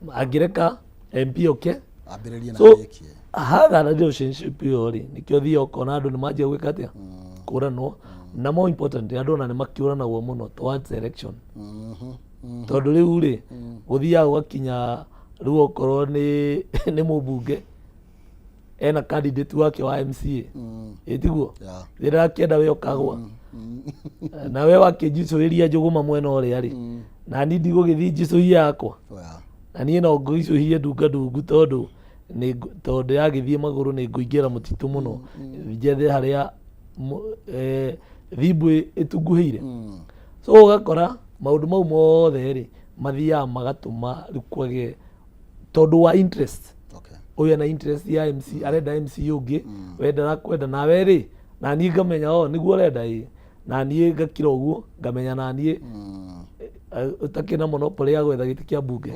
angĩreka MP oke Ambĩrĩrie na so arĩkie. Haga relationship ĩyo rĩ, nĩkĩo thiaga ũkona andũ nĩ manjia gwĩka atĩa, kũranwo. Na more important, andũ ona nĩ makĩũranagwo mũno towards election, tondũ rĩu rĩ, gũthiaga gũgakinya rĩu okorwo nĩ mũmbunge ena candidate wake wa MCA, ĩtiguo rĩrĩa akĩenda we ũkagwa na we wakĩnjicũhĩria njũgũma mwena ũrĩa rĩ, na niĩ ndigũgĩthiĩ njicũhie yakwa, na niĩ no ngũicũhie ndunga ndungu, tondũ tondũ yagĩthiĩ magũrũ nĩ ngũingĩra mũtitũ mũno njethe harĩa thimbũ ĩtunguhĩire. So ũgakora maũndũ mau mothe rĩ, mathiaga magatũma rĩu kwage, tondũ wa interest. Ũyũ ena interest ya MC, arenda MC ũngĩ, we ndarakwenda nawe rĩ, na niĩ ngamenya o nĩguo ũrenda ĩ, na niĩ ngakira ũguo ngamenya na niĩ ũtakĩ na monopoly ya gwetha gĩtĩ kĩa mbunge.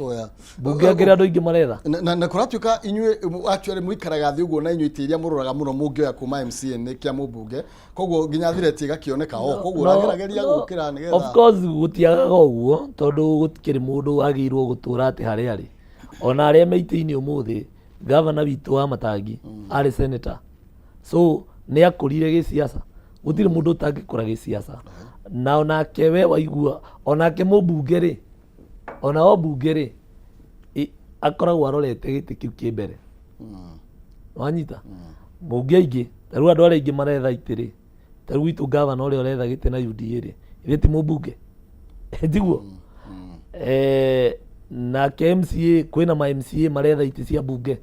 Mbunge angĩrĩ andũ aingĩ maretha. Na kũratuĩka inyuĩ actually mũikaraga thĩ ũguo na inyuĩ itĩ iria mũroraga mũno mũngĩoya kuma MCA nĩ kĩa mũmbunge, koguo nginya thireti ĩgakĩoneka o koguo ũragerageria gũkĩra nĩgetha Of course gũtiagaga ũguo, tondũ gũtikĩrĩ mũndũ wagĩrĩirwo gũtũra atĩ harĩa arĩ. Ona arĩa me itĩ-inĩ ũmũthĩ, gavana witũ wa Matangi arĩ senator, so nĩ akũrire gĩsiasa. Gũtirĩ mũndũ ũtangĩkũra gĩsiasa. Na onake we waigua onake mũmbunge rĩ, ona o mbunge rĩ, akoragwo arorete gĩtĩ kĩu kĩ mbere. Wanyita mũngĩ aingĩ, ta rĩu andũ arĩa aingĩ maretha itĩ rĩ, ta rĩu gwitũ gavana ũrĩa ũretha gĩtĩ na UDA rĩ, ithe ti mũmbunge, tiguo? Nake MCA, kwĩna ma MCA maretha itĩ cia mbunge,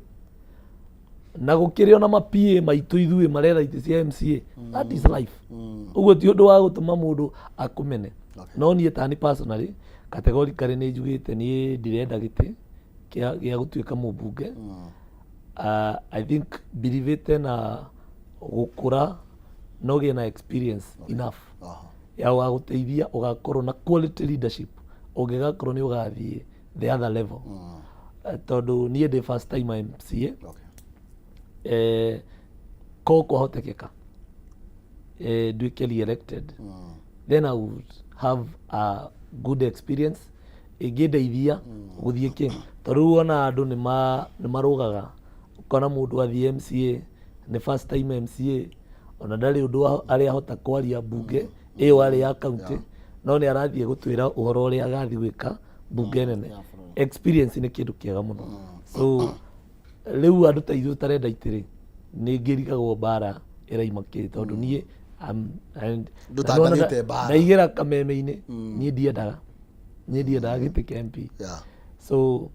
na gũkĩrĩ ona ma PA maitũ ithuĩ maretha itĩ cia MCA. That is life. Ũguo ti ũndũ wa gũtũma mũndũ akũmene. No niĩ tani personally, categorically nĩ njugĩte niĩ ndirenda gĩtĩ gĩa gũtuĩka mũmbunge. I think believĩte na gũkũra na ũgĩe na experience enough ya gũgagũteithia ũgakorwo na quality leadership, ũngĩgakorwo nĩ ũgathiĩ the other level. Tondũ niĩ ndĩ first time MCA, ko kwahotekeka nduĩke re-elected, then I would have a good experience ĩngĩndeithia gũthiĩ kĩ. Tondũ rĩu ona andũ nĩ marũgaga, ũkona mũndũ athiĩ MCA, nĩ first time MCA, ona ndarĩ ũndũ arĩ ahota kwaria mbunge ĩyo arĩ ya county, no nĩ arathiĩ gũtwĩra ũhoro ũrĩa agathiĩ gwĩka mbunge nene. Experience nĩ kĩndũ kĩega mũno. So rĩu andũ ta ithuĩ ũtarenda itĩ rĩ, nĩ ngĩrigagwo mbara ĩraima kĩ, tondũ niĩ Ndũtangathĩte mbara. Ndaigĩra kameme-inĩ, niĩ ndiendaga gĩtĩ kĩa MP. So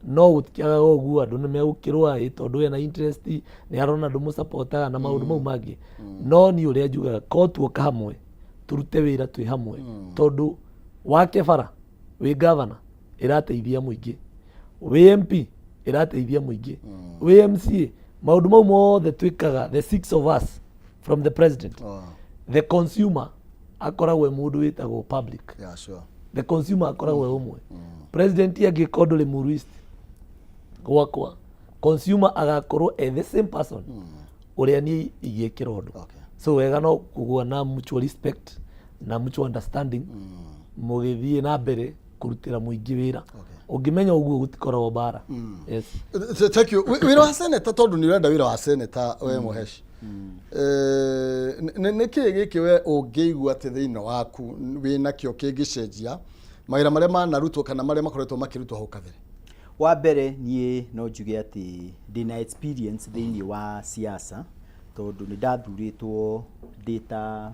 no gũtikiagaga ũguo, andũ nĩ megũkĩrũa ĩ tondũ ena interest, nĩ arona ndũmũsapotaga na maũndũ mau mangĩ. No niĩ ũrĩa njugaga, ko tuoka hamwe tũrute wĩra twĩ hamwe, tondũ wake bara wĩ gavana ĩrateithia mũingĩ, wĩ MP ĩrateithia mũingĩ, wĩ MCA, maũndũ mau mothe twĩkaga, the six of us from the president, the consumer akoragwo e mũndũ wĩtagwo public. The consumer akoragwo e ũmwe. President angĩkorwo ndũrĩ Mũruist gwakwa, consumer agakorwo e the same person ũrĩa niĩ ingĩkĩra ũndũ. So wega no kũgĩa na mutual respect na mutual understanding, mũgĩthiĩ na mbere kũrutĩra mũingĩ wĩra. Ũngĩmenya ũguo, gũtikoragwo mbara. Yes. Thank you. Wĩra wa seneta, tondũ nĩ ũrenda wĩra wa seneta we Mũheshi, nĩ kĩĩ gĩkĩ we ũngĩigua atĩ thĩinĩ waku wĩ nakĩo kĩngĩcenjia? Mawĩra marĩa manarutwo kana marĩa makoretwo makĩrutwo hau kabere. Wa mbere, niĩ no njuge atĩ ndĩna experience thĩinĩ wa siasa, tondũ nĩ ndathurĩtwo ndĩ ta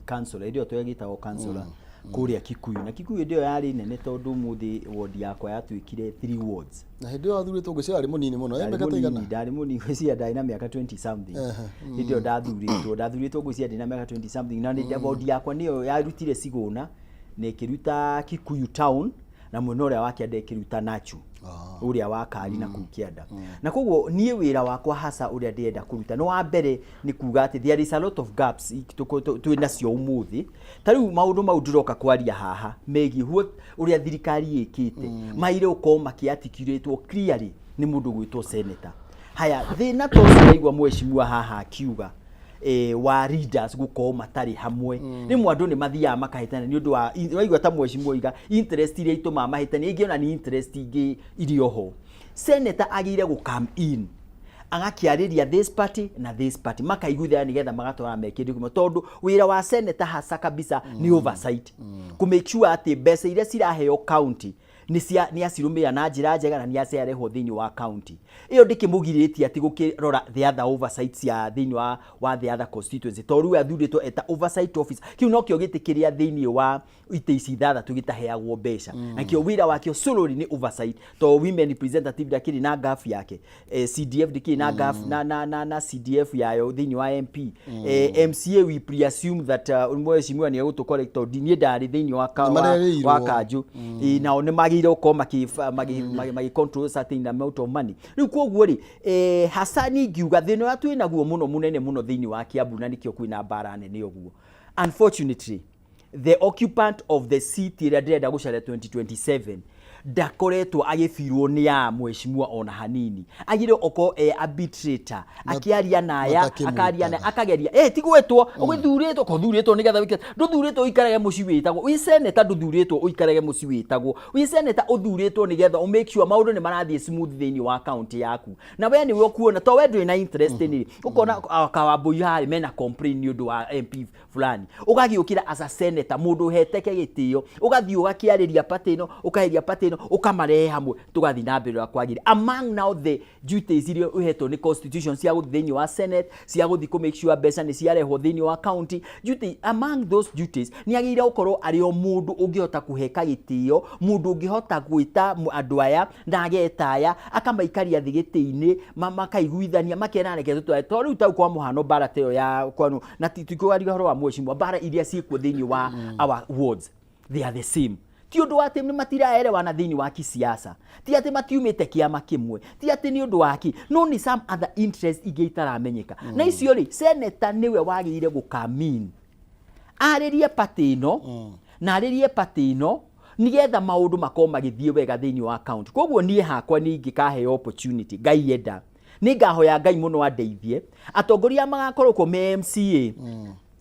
councillor, hĩndĩ ĩyo twagĩtagwo councillor kũrĩa Kikuyu, na Kikuyu hĩndĩ ĩyo yarĩ nene, tondũ ũmũthĩ ward yakwa yatuĩkire three wards. Na hĩndĩ ĩyo wathurĩtwo, ngwĩciria warĩ mũnini mũno. Ndarĩ mĩaka ta mũnini, igana? Ndarĩ mũnini, ngwĩciria ndarĩ na mĩaka 20 something. Hĩndĩ ĩyo ndathurĩtwo ngwĩciria ndĩ na mĩaka 20 something, na nĩ ward yakwa nĩyo yarutire Sigũna na ĩkĩruta Kikuyu town, na mwena ũrĩa wa kĩanda ĩkĩruta Nachu ũrĩa wa Kari na kũu kĩanda. Na koguo niĩ wĩra wakwa hasa ũrĩa ndĩrenda kũruta nĩ, wa mbere, nĩ kuga atĩ there is a lot of gaps twĩ nacio ũmũthĩ. Ta rĩu maũndũ mau ndĩroka kwaria haha megiĩ ũrĩa thirikari ĩkĩte maire gũkorwo makĩarticulatwo clearly nĩ mũndũ gwĩtwo senator. Haya, thĩna ta ũcio waigua mheshimiwa haha akiuga wa leaders gũkorwo matarĩ hamwe, rĩmwe andũ nĩ mathiaga makahĩtania nĩ ũndũ wa waigua ta mheshimiwa oiga interest iria itũmaga mahĩtanie, ingĩ ona nĩ interest ingĩ irĩ oho. Senator agĩrĩire gũ come in, agakĩarĩria this party na this party, makaiguithania nĩgetha magatwara me kĩndũ kĩmwe, tondũ wĩra wa senator hasa kabisa nĩ oversight, kũ make sure atĩ mbeca iria ciraheo county nĩ cia nĩ acirũmĩrĩra na njĩra njega na nĩ aciarehwo thĩinĩ wa county ĩyo. Ndĩkĩmũgirĩtie atĩ gũkĩrora the other oversight cia thĩinĩ wa the other constituency, tondũ rĩu athurĩtwo eta oversight officer. Kĩu nokĩo gĩtĩ kĩrĩa thĩinĩ wa itĩ ici ithathatũ gĩtaheagwo mbeca, nakĩo wĩra wakĩo solely nĩ oversight, tondũ women representative ndakĩrĩ na gap yake, CDF ndĩkĩrĩ na gap na CDF yayo thĩinĩ wa MP, MCA, we preassume that mheshimiwa nĩ egũtũ correct, tondũ niĩ ndarĩ thĩinĩ Nĩmarerĩirwo. wa kanjũ. Ĩ, nao nĩ magĩrĩire gũkorwo magi control certain amount of money. Rĩu koguo rĩ, hasa ingiuga thĩna ũrĩa twĩ naguo mũno mũnene mũno thĩinĩ wa Kiambu, na nĩkĩo kwĩna mbara nene ũguo, unfortunately the occupant of the seat ĩrĩa ndĩrenda gũcaria 2027 ndakoretwo agĩbirwo nĩ ya mheshimiwa ona hanini. Agĩrĩirwo okorwo e arbitrator, akĩaria na aya, akaria na akageria ti gwĩtwo ũgĩthurĩtwo, ko thurĩtwo nĩgetha wĩke. Ndũthurĩtwo ũikarage mũciĩ wĩtagwo wĩ senator, ndũthurĩtwo ũikarage mũciĩ wĩtagwo wĩ senator, ũthurĩtwo nĩgetha ũ make sure maũndũ nĩ marathiĩ smooth thĩinĩ wa county yaku, na we nĩwe ũkuona to we ndũrĩ na interest nĩ ũkona Kawambui harĩ mena complain nĩ ũndũ wa MP fulani, ũgagĩũkĩra as a senator, mũndũ ũheteke gĩtĩo, ũgathiĩ ũgakĩarĩria party ĩno, ũkaheria party ĩno, ũkamarehe hamwe, tũgathiĩ na mbere ũrĩa kwagĩrĩire. Among now the duties iria ũhetwo nĩ constitution cia gũthiĩ thĩinĩ wa senate, cia gũthiĩ kũ make sure mbeca nĩ ciarehwo thĩinĩ wa county duty, among those duties nĩ agĩrĩire gũkorwo arĩ o mũndũ ũngĩhota kũheka gĩtĩo, mũndũ ũngĩhota gwĩta andũ aya na ageta aya, akamaikaria thĩ gĩtĩ-inĩ, makaiguithania, makena reke tũtware. To rĩu tau kwa mũhano mbara ta ĩyo ya kwanu, na tikwaria ũhoro wa mheshimiwa, mbara iria ciĩkuo thĩinĩ wa our wards, they are the same. Ti ũndũ wa atĩ nĩ matiraerewana thĩinĩ wa kisiasa, ti atĩ matiumĩte kĩama kĩmwe, ti atĩ nĩ ũndũ wa kĩ, no nĩ some other interest ingĩ itaramenyeka. Na icio rĩ, senator nĩwe wagĩrĩire gũkamin arĩrie party ĩno na arĩrie party ĩno, nigetha maũndũ makorwo magĩthiĩ wega thĩinĩ wa county. Koguo niĩ hakwa nĩ ingĩkaheo opportunity, Ngai enda, nĩ ngahoya Ngai mũno andeithie, atongoria magakorwo kuo me MCA,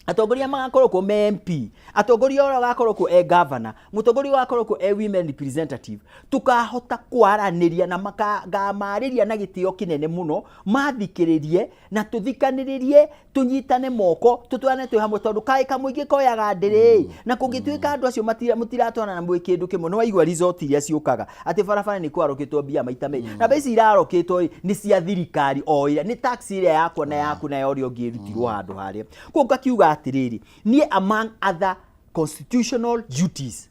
atongoria magakorwo kuo me MP, atongoria ũrĩa ũgakorwo kuo e governor, mũtongoria ũgakorwo kuo e women representative, tukahota kwaranĩria na makamarĩria na gĩtĩo kĩnene mũno, mathikĩrĩrie na tũthikanĩrĩrie, tũnyitane moko, tũtwarane twĩ hamwe, tondũ kaĩ kamũingĩ koyaga ndĩrĩ na kũngĩtuĩka andũ acio mũtiratwarana na mwĩ kĩndũ kĩmwe. Nĩ waigua result iria ciũkaga atĩ barabara nĩ kwarũkĩtwo mbia maita maingĩ, na mbeca ici irarũkĩtwo rĩ, nĩ cia thirikari o ĩrĩa nĩ tax ĩrĩa yakwa na yaku na ya ũrĩa ũngĩ ĩrutirwo handũ harĩa. Koguo ngakiuga atĩrĩrĩ, niĩ among other constitutional duties,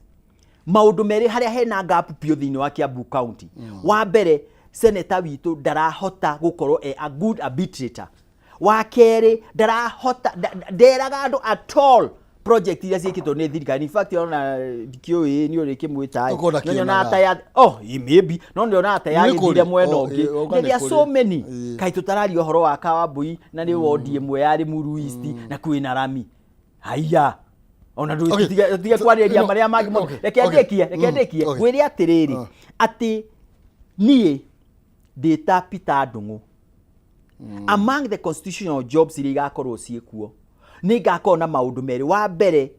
maũndũ merĩ harĩa hena gap biũ thĩinĩ wa Kiambu County. Wa mbere, senator witũ ndarahota gũkorwo e a good arbitrator. Wa kerĩ, ndarahota nderaga andũ at all project iria ciĩkĩtwo nĩ thirikari. In fact, ona ndikĩũĩ nĩ ũrĩkĩmwĩta. Ũkorwo ndakĩonaga. Ta ya, oh, maybe no ndĩonaga ta Nĩ yagĩthire kũrĩ. mwena Oh, ũngĩ. ĩ, ũka There nĩ are so kũrĩ. many. Kaĩ tũtararia ũhoro wa Kawambui na nĩ wondi ĩmwe ya Limuru East na kwĩna rami haiya ona tũtige kwarĩrĩria marĩa mangĩ mothe. Reke ndĩkie, reke ndĩkie. Ngwĩre atĩrĩrĩ, atĩ niĩ ndĩ ta Peter Ndung'u, among the constitutional jobs iria igakorwo ciĩkuo, nĩ ngakorwo na maũndũ merĩ. Wa mbere,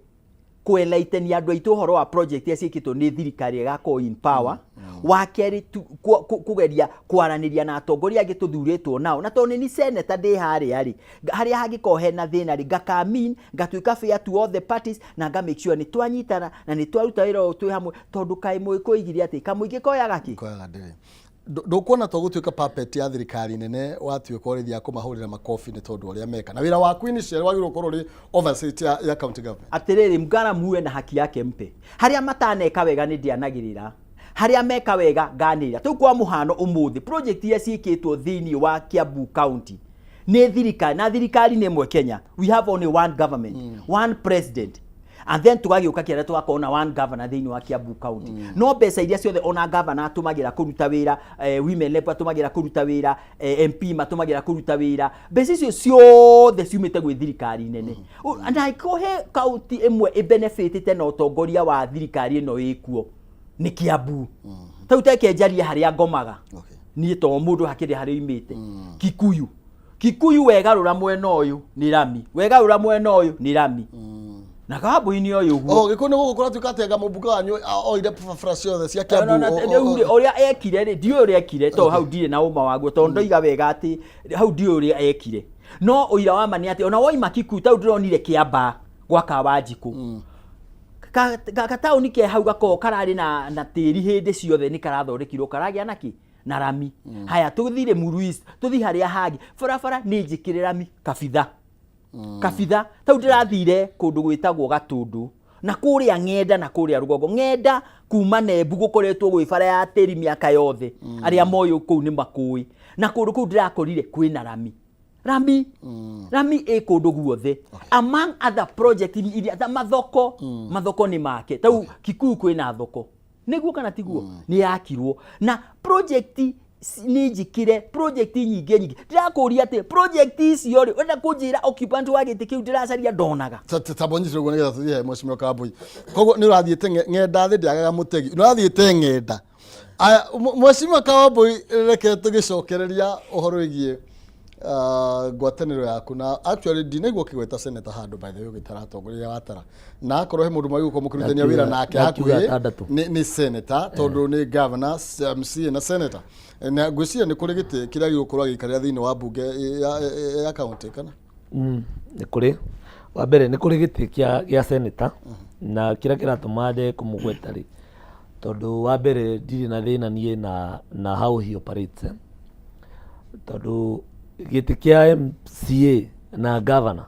kũenlightenia andũ aitũ ũhoro wa project iria ciĩkĩtwo nĩ thirikari ĩgakorwo in power. Wa kerĩ kũgeria kwaranĩria na atongoria angĩ tũthurĩtwo nao, na tondũ nĩ ni senator ndĩ harĩa rĩ, harĩa hangĩkorwo hena thĩna rĩ, ngakamin ngatuĩka fair to all the parties na nga make sure nĩ twanyitana na nĩ twaruta wĩra ũyũ twĩ hamwe, tondũ kaĩ mũgĩkũyũ oigire atĩ kamũingĩ koyaga kĩ? Koyaga ndĩrĩ. Ndũkuona to gũtuĩka puppet ya thirikari nene watuĩka ũrĩthiaga kũmahũrĩra makobi nĩ tondũ ũrĩa meka, na wĩra waku initially wagĩrĩirwo gũkorwo ũrĩ oversight ya county government. Atĩrĩrĩ, mgara muwe na haki yake mpe. Harĩa mataneka wega nĩ ndĩanagĩrĩra, harĩa meka wega nganĩrĩra. Tũu kwa mũhano ũmũthĩ project iria ciĩkĩtwo thĩinĩ wa Kiambu County nĩ thirikari, na thirikari nĩ ĩmwe Kenya, we have only one government, one president, and then tũgagĩũka kĩarĩa tũgakorwo na one governor thĩinĩ wa Kiambu County. No mbeca iria ciothe ona governor atũmagĩra kũruta wĩra, women rep atũmagĩra kũruta wĩra, MP matũmagĩra kũruta wĩra, mbeca icio ciothe ciumĩte gwĩ thirikari nene. Na angĩkorwo he kaunti ĩmwe ĩbenefitĩte na ũtongoria wa thirikari ĩno ĩkuo nĩ Kiambu. Tau teke njarie harĩa ngomaga niĩ to mũndũ hakĩrĩ harĩa oimĩte. Kikuyu, Kikuyu wegarũra mwena ũyũ nĩ rami, wegarũra mwena ũyũ nĩ rami, na Kambui-inĩ ũyũ ũguo. Oh, gĩkũyũ nĩ gũkũ kũratuĩka atĩ anga mũmbunge wanyu oire barabara ciothe cia Kiambu. No, no, rĩu rĩ, ũrĩa ekire rĩ, ndiũĩ ũrĩa ekire, tondũ hau ndirĩ na ũma waguo, tondũ ndoiga wega atĩ hau ndiũĩ ũrĩa ekire, no ũira wa ma nĩ atĩ ona woima Kikuyu, tau ndĩronire Kĩambaa gwa Kawanjikũ, gataũni ke hau gakoragwo kararĩ na tĩri hĩndĩ ciothe, nĩ karathondekirwo karagĩa na kĩ na rami. Haya, tũthire Muru East, tũthi harĩa hangĩ, barabara nĩ njĩkĩre rami kabitha kabitha. Tau ndĩrathire kũndũ gwĩtagwo Gatũndũ na kũrĩa Ng'enda na kũrĩa rũgongo Ng'enda kuma Nembu gũkoretwo gwĩ bara ya tĩri mĩaka yothe, arĩa moĩ kũu nĩ makũĩ, na kũndũ kũu ndĩrakorire kwĩna rami rami rami ĩ kũndũ guothe, among other project iria ta mathoko. Mathoko nĩ make tau Kikuyu kwĩna thoko, nĩguo kana tiguo? Nĩ yakirwo na project nĩ njĩkĩre project nyingĩ nyingĩ. Ndĩrakũria atĩ project icio rĩ, ũrenda kũnjĩra occupant wa gĩtĩ kĩu ndĩracaria ndonaga? Tambonyitire ũguo nĩgetha tũthiĩ he mheshimiwa Kambui. Koguo nĩ ũrathiĩte ng'enda thĩ ndĩagaga mũtegi, nĩ ũrathiĩte ng'enda. Aya, mheshimiwa Kambui, reke tũgĩcokereria ũhoro wĩgiĩ ngwatanĩro yaku na actually ndinaigua ũkĩgweta senator handũ, by the way, ũgĩtara atongoria watara, na akorwo he mũndũ mwagĩrĩirwo gũkorwo mũkĩrutithania wĩra nake Ndakiuga hakuhĩ atandatũ. nĩ senator, tondũ nĩ governor, MCA na senator, na ngwĩciria nĩ kũrĩ gĩtĩ kĩrĩa gĩgũkorwo agĩikarĩra thĩinĩ wa mbunge ya county kana? Nĩ kũrĩ, wa mbere nĩ kũrĩ gĩtĩ gĩa senator, na kĩrĩa kĩratũma nde kũmũgweta rĩ, tondũ wa mbere ndirĩ na thĩna niĩ na how he operates, eh. Tondũ gĩtĩ kĩa MCA na governor,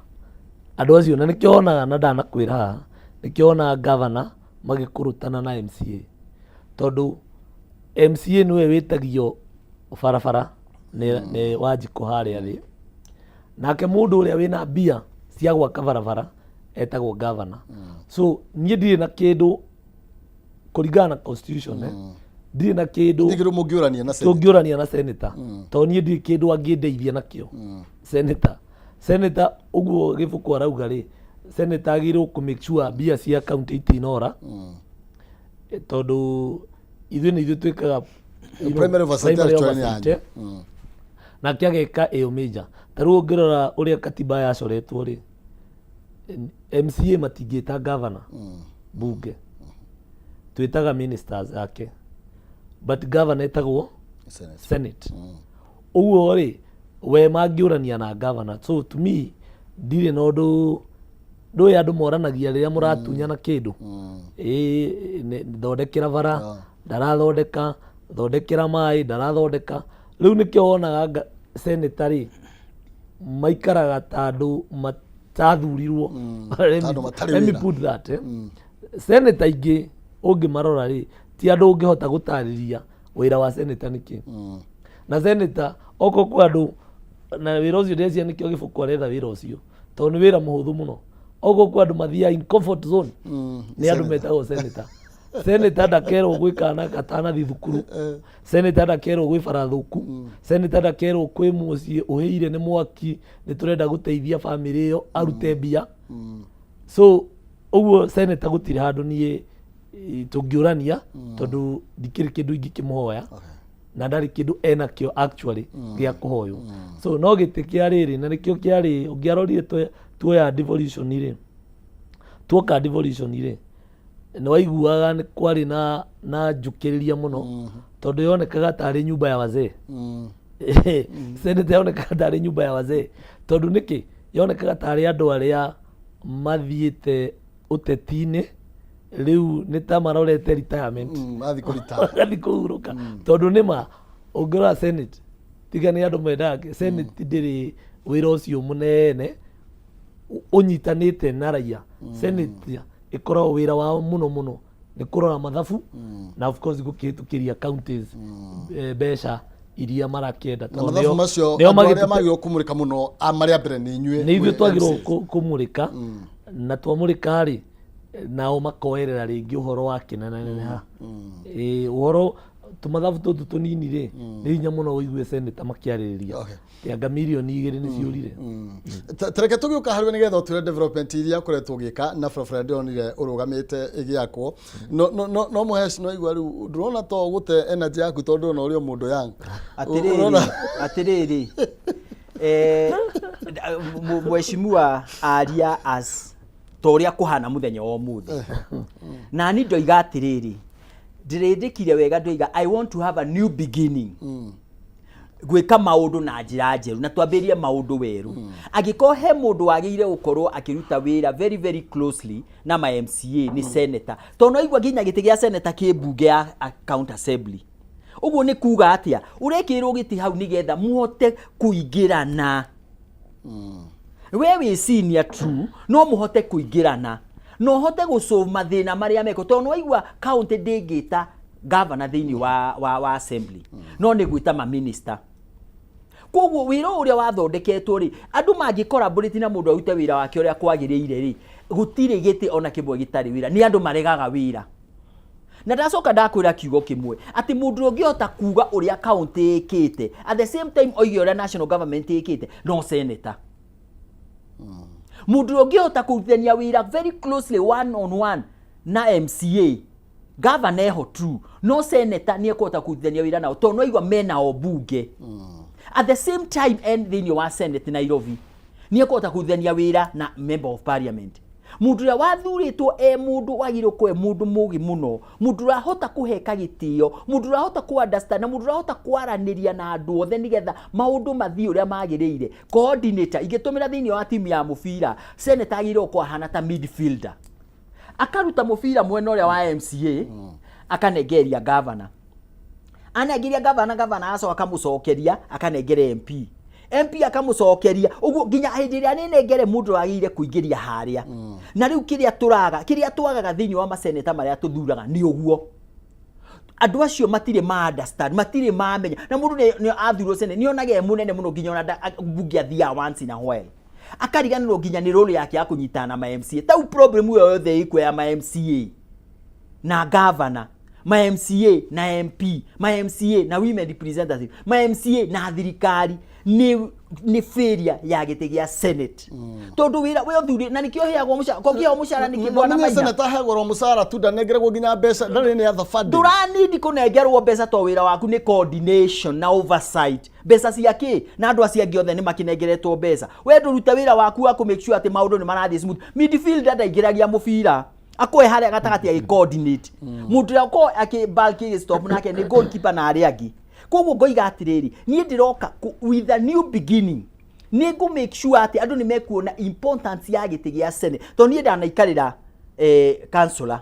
andũ acio na nĩkĩo wonaga, na ndanakwĩra haha, nĩkĩo wonaga governor magĩkũrũtana na MCA, tondũ MCA nĩwe wĩtagio barabara nĩ Wanjikũ harĩa thĩ, nake mũndũ ũrĩa wĩna mbia cia gwaka barabara etagwo governor. So niĩ ndirĩ na kĩndũ kũringana na constitution, eh, ndirĩ na kĩndũ Ndirĩ kĩndũ mũngĩũrania na senator. Tũngĩũrania na senator, tondũ niĩ ndirĩ kĩndũ angĩndeithia nakĩo senator. Ũguo gĩbũkũ arauga rĩ, senator agĩrĩirwo kũ make sure mbia cia county itinora, tondũ ithuĩ nĩ ithuĩ twĩkaga primary oversight primary actually nĩ oversight, yanyu. Nake ageka ĩyo major. Ta rĩu ũngĩrora ũrĩa katiba yacoretwo rĩ, MCA matingĩta governor bunge, twĩtaga ministers ake, but governor etagwo Senate. Senate. Ũguo rĩ, we mangĩũrania na governor. So to me ndirĩ na ũndũ. Ndũĩ andũ moranagia rĩrĩa mũratunyana kĩndũ, ĩĩ thondekera bara, ndarathondeka, thondekera maĩ, ndarathondeka. Rĩu nĩkĩo wonaga senator rĩ, maikaraga ta andũ matathurirwo. Ta andũ matarĩ Let me wĩra. put that, eh. Senator ingĩ ũngĩmarora rĩ, ti andũ ũngĩhota gũtarĩria wĩra wa senator nĩkĩ. Na senator okorwo kwĩ andũ na wĩra ũcio, ndĩreciria nĩkĩo gĩbũkũ aretha wĩra ũcio, tondũ nĩ wĩra mũhũthũ mũno. Okorwo kwĩ andũ mathiaga in comfort zone, nĩ andũ metagwo senator. Senator ndakerwo gwĩ kana gatanathi thukuru, senator ndakerwo gwĩ bara thũku, senator ndakerwo kwĩ mũciĩ ũhĩire nĩ mwaki, nĩ tũrenda gũteithia bamĩrĩ ĩyo arute mbia. So ũguo senator gũtirĩ handũ niĩ tũngĩũrania, tondũ ndikĩrĩ kĩndũ ingĩkĩmũhoya na ndarĩ kĩndũ enakĩo actually gĩa kũhoywo. So no gĩtĩ kĩa rĩrĩ, na nĩkĩo kĩarĩ ũngĩarorire tuoya devolution rĩ, tuoka devolution rĩ, Nĩ waiguaga nĩ kwarĩ na na njũkĩrĩria mũno, tondũ yonekaga tarĩ nyumba ya wazee. Senate yonekaga tarĩ nyumba ya wazee, tondũ nĩkĩ? Yonekaga tarĩ andũ arĩa mathiĩte ũteti-inĩ rĩu nĩ ta marorete retirement. Mathiĩ kũritaya. Magathiĩ kũhurũka, tondũ nĩma ũngĩrora Senate, tiga nĩ andũ mendaga Senate, ndĩrĩ wĩra ũcio mũnene ũnyitanĩte na raia. Senate ĩkoragwo wĩra wao mũno mũno nĩ kũrora mathabu na of course gũkĩhĩtũkĩria counties mbeca iria marakĩenda. Na Tondũ mathabu macio nĩo andũ arĩa magĩtũte- magĩrĩirwo kũmũrĩka mũno a marĩa mbere nĩ inyuĩ. Nĩ ithuĩ mwĩ twagĩrĩirwo MCAs. kũmũrĩka, na twamũrĩka rĩ, nao makoerera rĩngĩ ũhoro wa kĩnenaneneha. Ĩĩ, ũhoro tũmathabu tũtũ tũnini rĩ, nĩ hinya mũno ũigue seneta makĩarĩrĩria anga 2 mirioni nĩ ciũrire. Tareke tũgĩũka harĩ we nĩgetha ũtwĩre development iria ũkoretwo ũgĩka na barabara ndĩronire ũrũgamĩte ĩgĩakwo. No Mũhesh, no igua rĩu ndũrona to gũte energy yaku, tondũ ndũrona ũrĩ o mũndũ young. Atĩrĩrĩ, atĩrĩrĩ, mheshimiwa aria as ta ũrĩa kũhana mũthenya wa ũmũthĩ, na ni ndoiga atĩrĩrĩ, ndĩrĩndĩkire wega, ndoiga I want to have a new beginning, gwĩka maũndũ na njĩra njerũ na twambĩrĩrie maũndũ werũ. Angĩkorwo he mũndũ wagĩrĩire gũkorwo akĩruta wĩra very very closely na ma MCA nĩ senator, tondũ no igua nginya gĩtĩ gĩa senator kĩ mbunge ya county assembly. Ũguo nĩ kuga atĩa? Ũrekĩrwo gĩtĩ hau nĩgetha mũhote kũingĩrana. We wĩ senior, true, no mũhote kũingĩrana na ũhote gũsolve mathĩna marĩa meko, tondũ nĩwaigua county ndĩngĩta governor thĩinĩ wa assembly, no nĩ gwĩta ma minister. Koguo wĩra ũyũ ũrĩa wathondeketwo rĩ, andũ mangĩ collaborate na mũndũ arute wĩra wake ũrĩa kwagĩrĩire rĩ, gũtirĩ gĩtĩ ona kĩmwe gĩtarĩ wĩra. Nĩ andũ maregaga wĩra. Na ndacoka ndakwĩra kiugo kĩmwe, atĩ mũndũ ũrĩa ũngĩhota kuga ũrĩa county ĩkĩte, at the same time oige ũrĩa national government ĩkĩte, no senator. Mũndũ ũrĩa ũngĩhota kũrutithania wĩra very closely one on one na MCA, governor eho, true, no senator nĩ ekũhota kũrutithania wĩra nao, tondũ no aigua mena o bunge at the same time and thĩinĩ wa Senate Nairobi, nĩ ekũhota kũrutithania wĩra na member of parliament. Mũndũ ũrĩa wathurĩtwo e mũndũ wagĩrĩirwo gũkorwo e mũndũ mũgĩ mũno, mũndũ ũrahota kũheka gĩtĩo, mũndũ ũrahota kũ understand na mũndũ ũrahota kwaranĩria na andũ othe nĩgetha maũndũ mathiĩ ũrĩa magĩrĩire. Coordinator ingĩtũmĩra thĩinĩ wa timu ya mũbira, senator agĩrĩirwo gũkorwo ahana ta midfielder, akaruta mũbira mwena ũrĩa wa MCA, akanengeria governor, anengeria gavana, gavana acoka akamũcokeria, akanengere MP, MP akamũcokeria, ũguo nginya hĩndĩ ĩrĩa nĩnengere mũndũ wagĩrĩire kũingĩria harĩa. Na rĩu kĩrĩa tũraga, kĩrĩa twagaga thĩinĩ wa maseneta marĩa tũthuraga nĩ ũguo, andũ acio matirĩ ma understand, matirĩ mamenya. Na mũndũ nĩ athurwo senate, nĩ onaga e mũnene mũno, nginya ona mbunge athiaga once in a while, akariganĩrwo nginya nĩ role yake ya kũnyitana na ma MCA. Tau problem ĩyo yothe ĩkuo ya ma MCA na governor, ma MCA na MP, ma MCA na women representative, ma MCA na thirikari, nĩ failure ya gĩtĩ gĩa senate, tondũ wĩra we ũthuri na nĩkĩo heagwo mũcara, ko kĩheo mũcara nĩkĩ, bwana Maina? Maina? Senator aheagwo ro mũcara tu, ndanengeragwo nginya mbeca, ndarĩ nĩ other funding. Ndũranindi kũnengerwo mbeca, to wĩra waku nĩ coordination na oversight. Mbeca cia kĩ? Na andũ acio angĩ othe nĩ makĩnengeretwo mbeca, we ndũrute wĩra waku wa kũ make sure atĩ maũndũ nĩ marathiĩ smooth. Midfielder ndaingĩragia mũbira, akoe harĩa gatagatĩ agĩ coordinate. Mũndũ ũrĩa ũkorwo akĩ bulk stop nake nĩ goalkeeper na arĩa angĩ. Koguo ngoiga atĩrĩrĩ, niĩ ndĩroka with a new beginning, nĩ ngũ make sure atĩ andũ nĩ mekuona importance ya gĩtĩ gĩa senate, tondũ niĩ ndanaikarĩra councillor.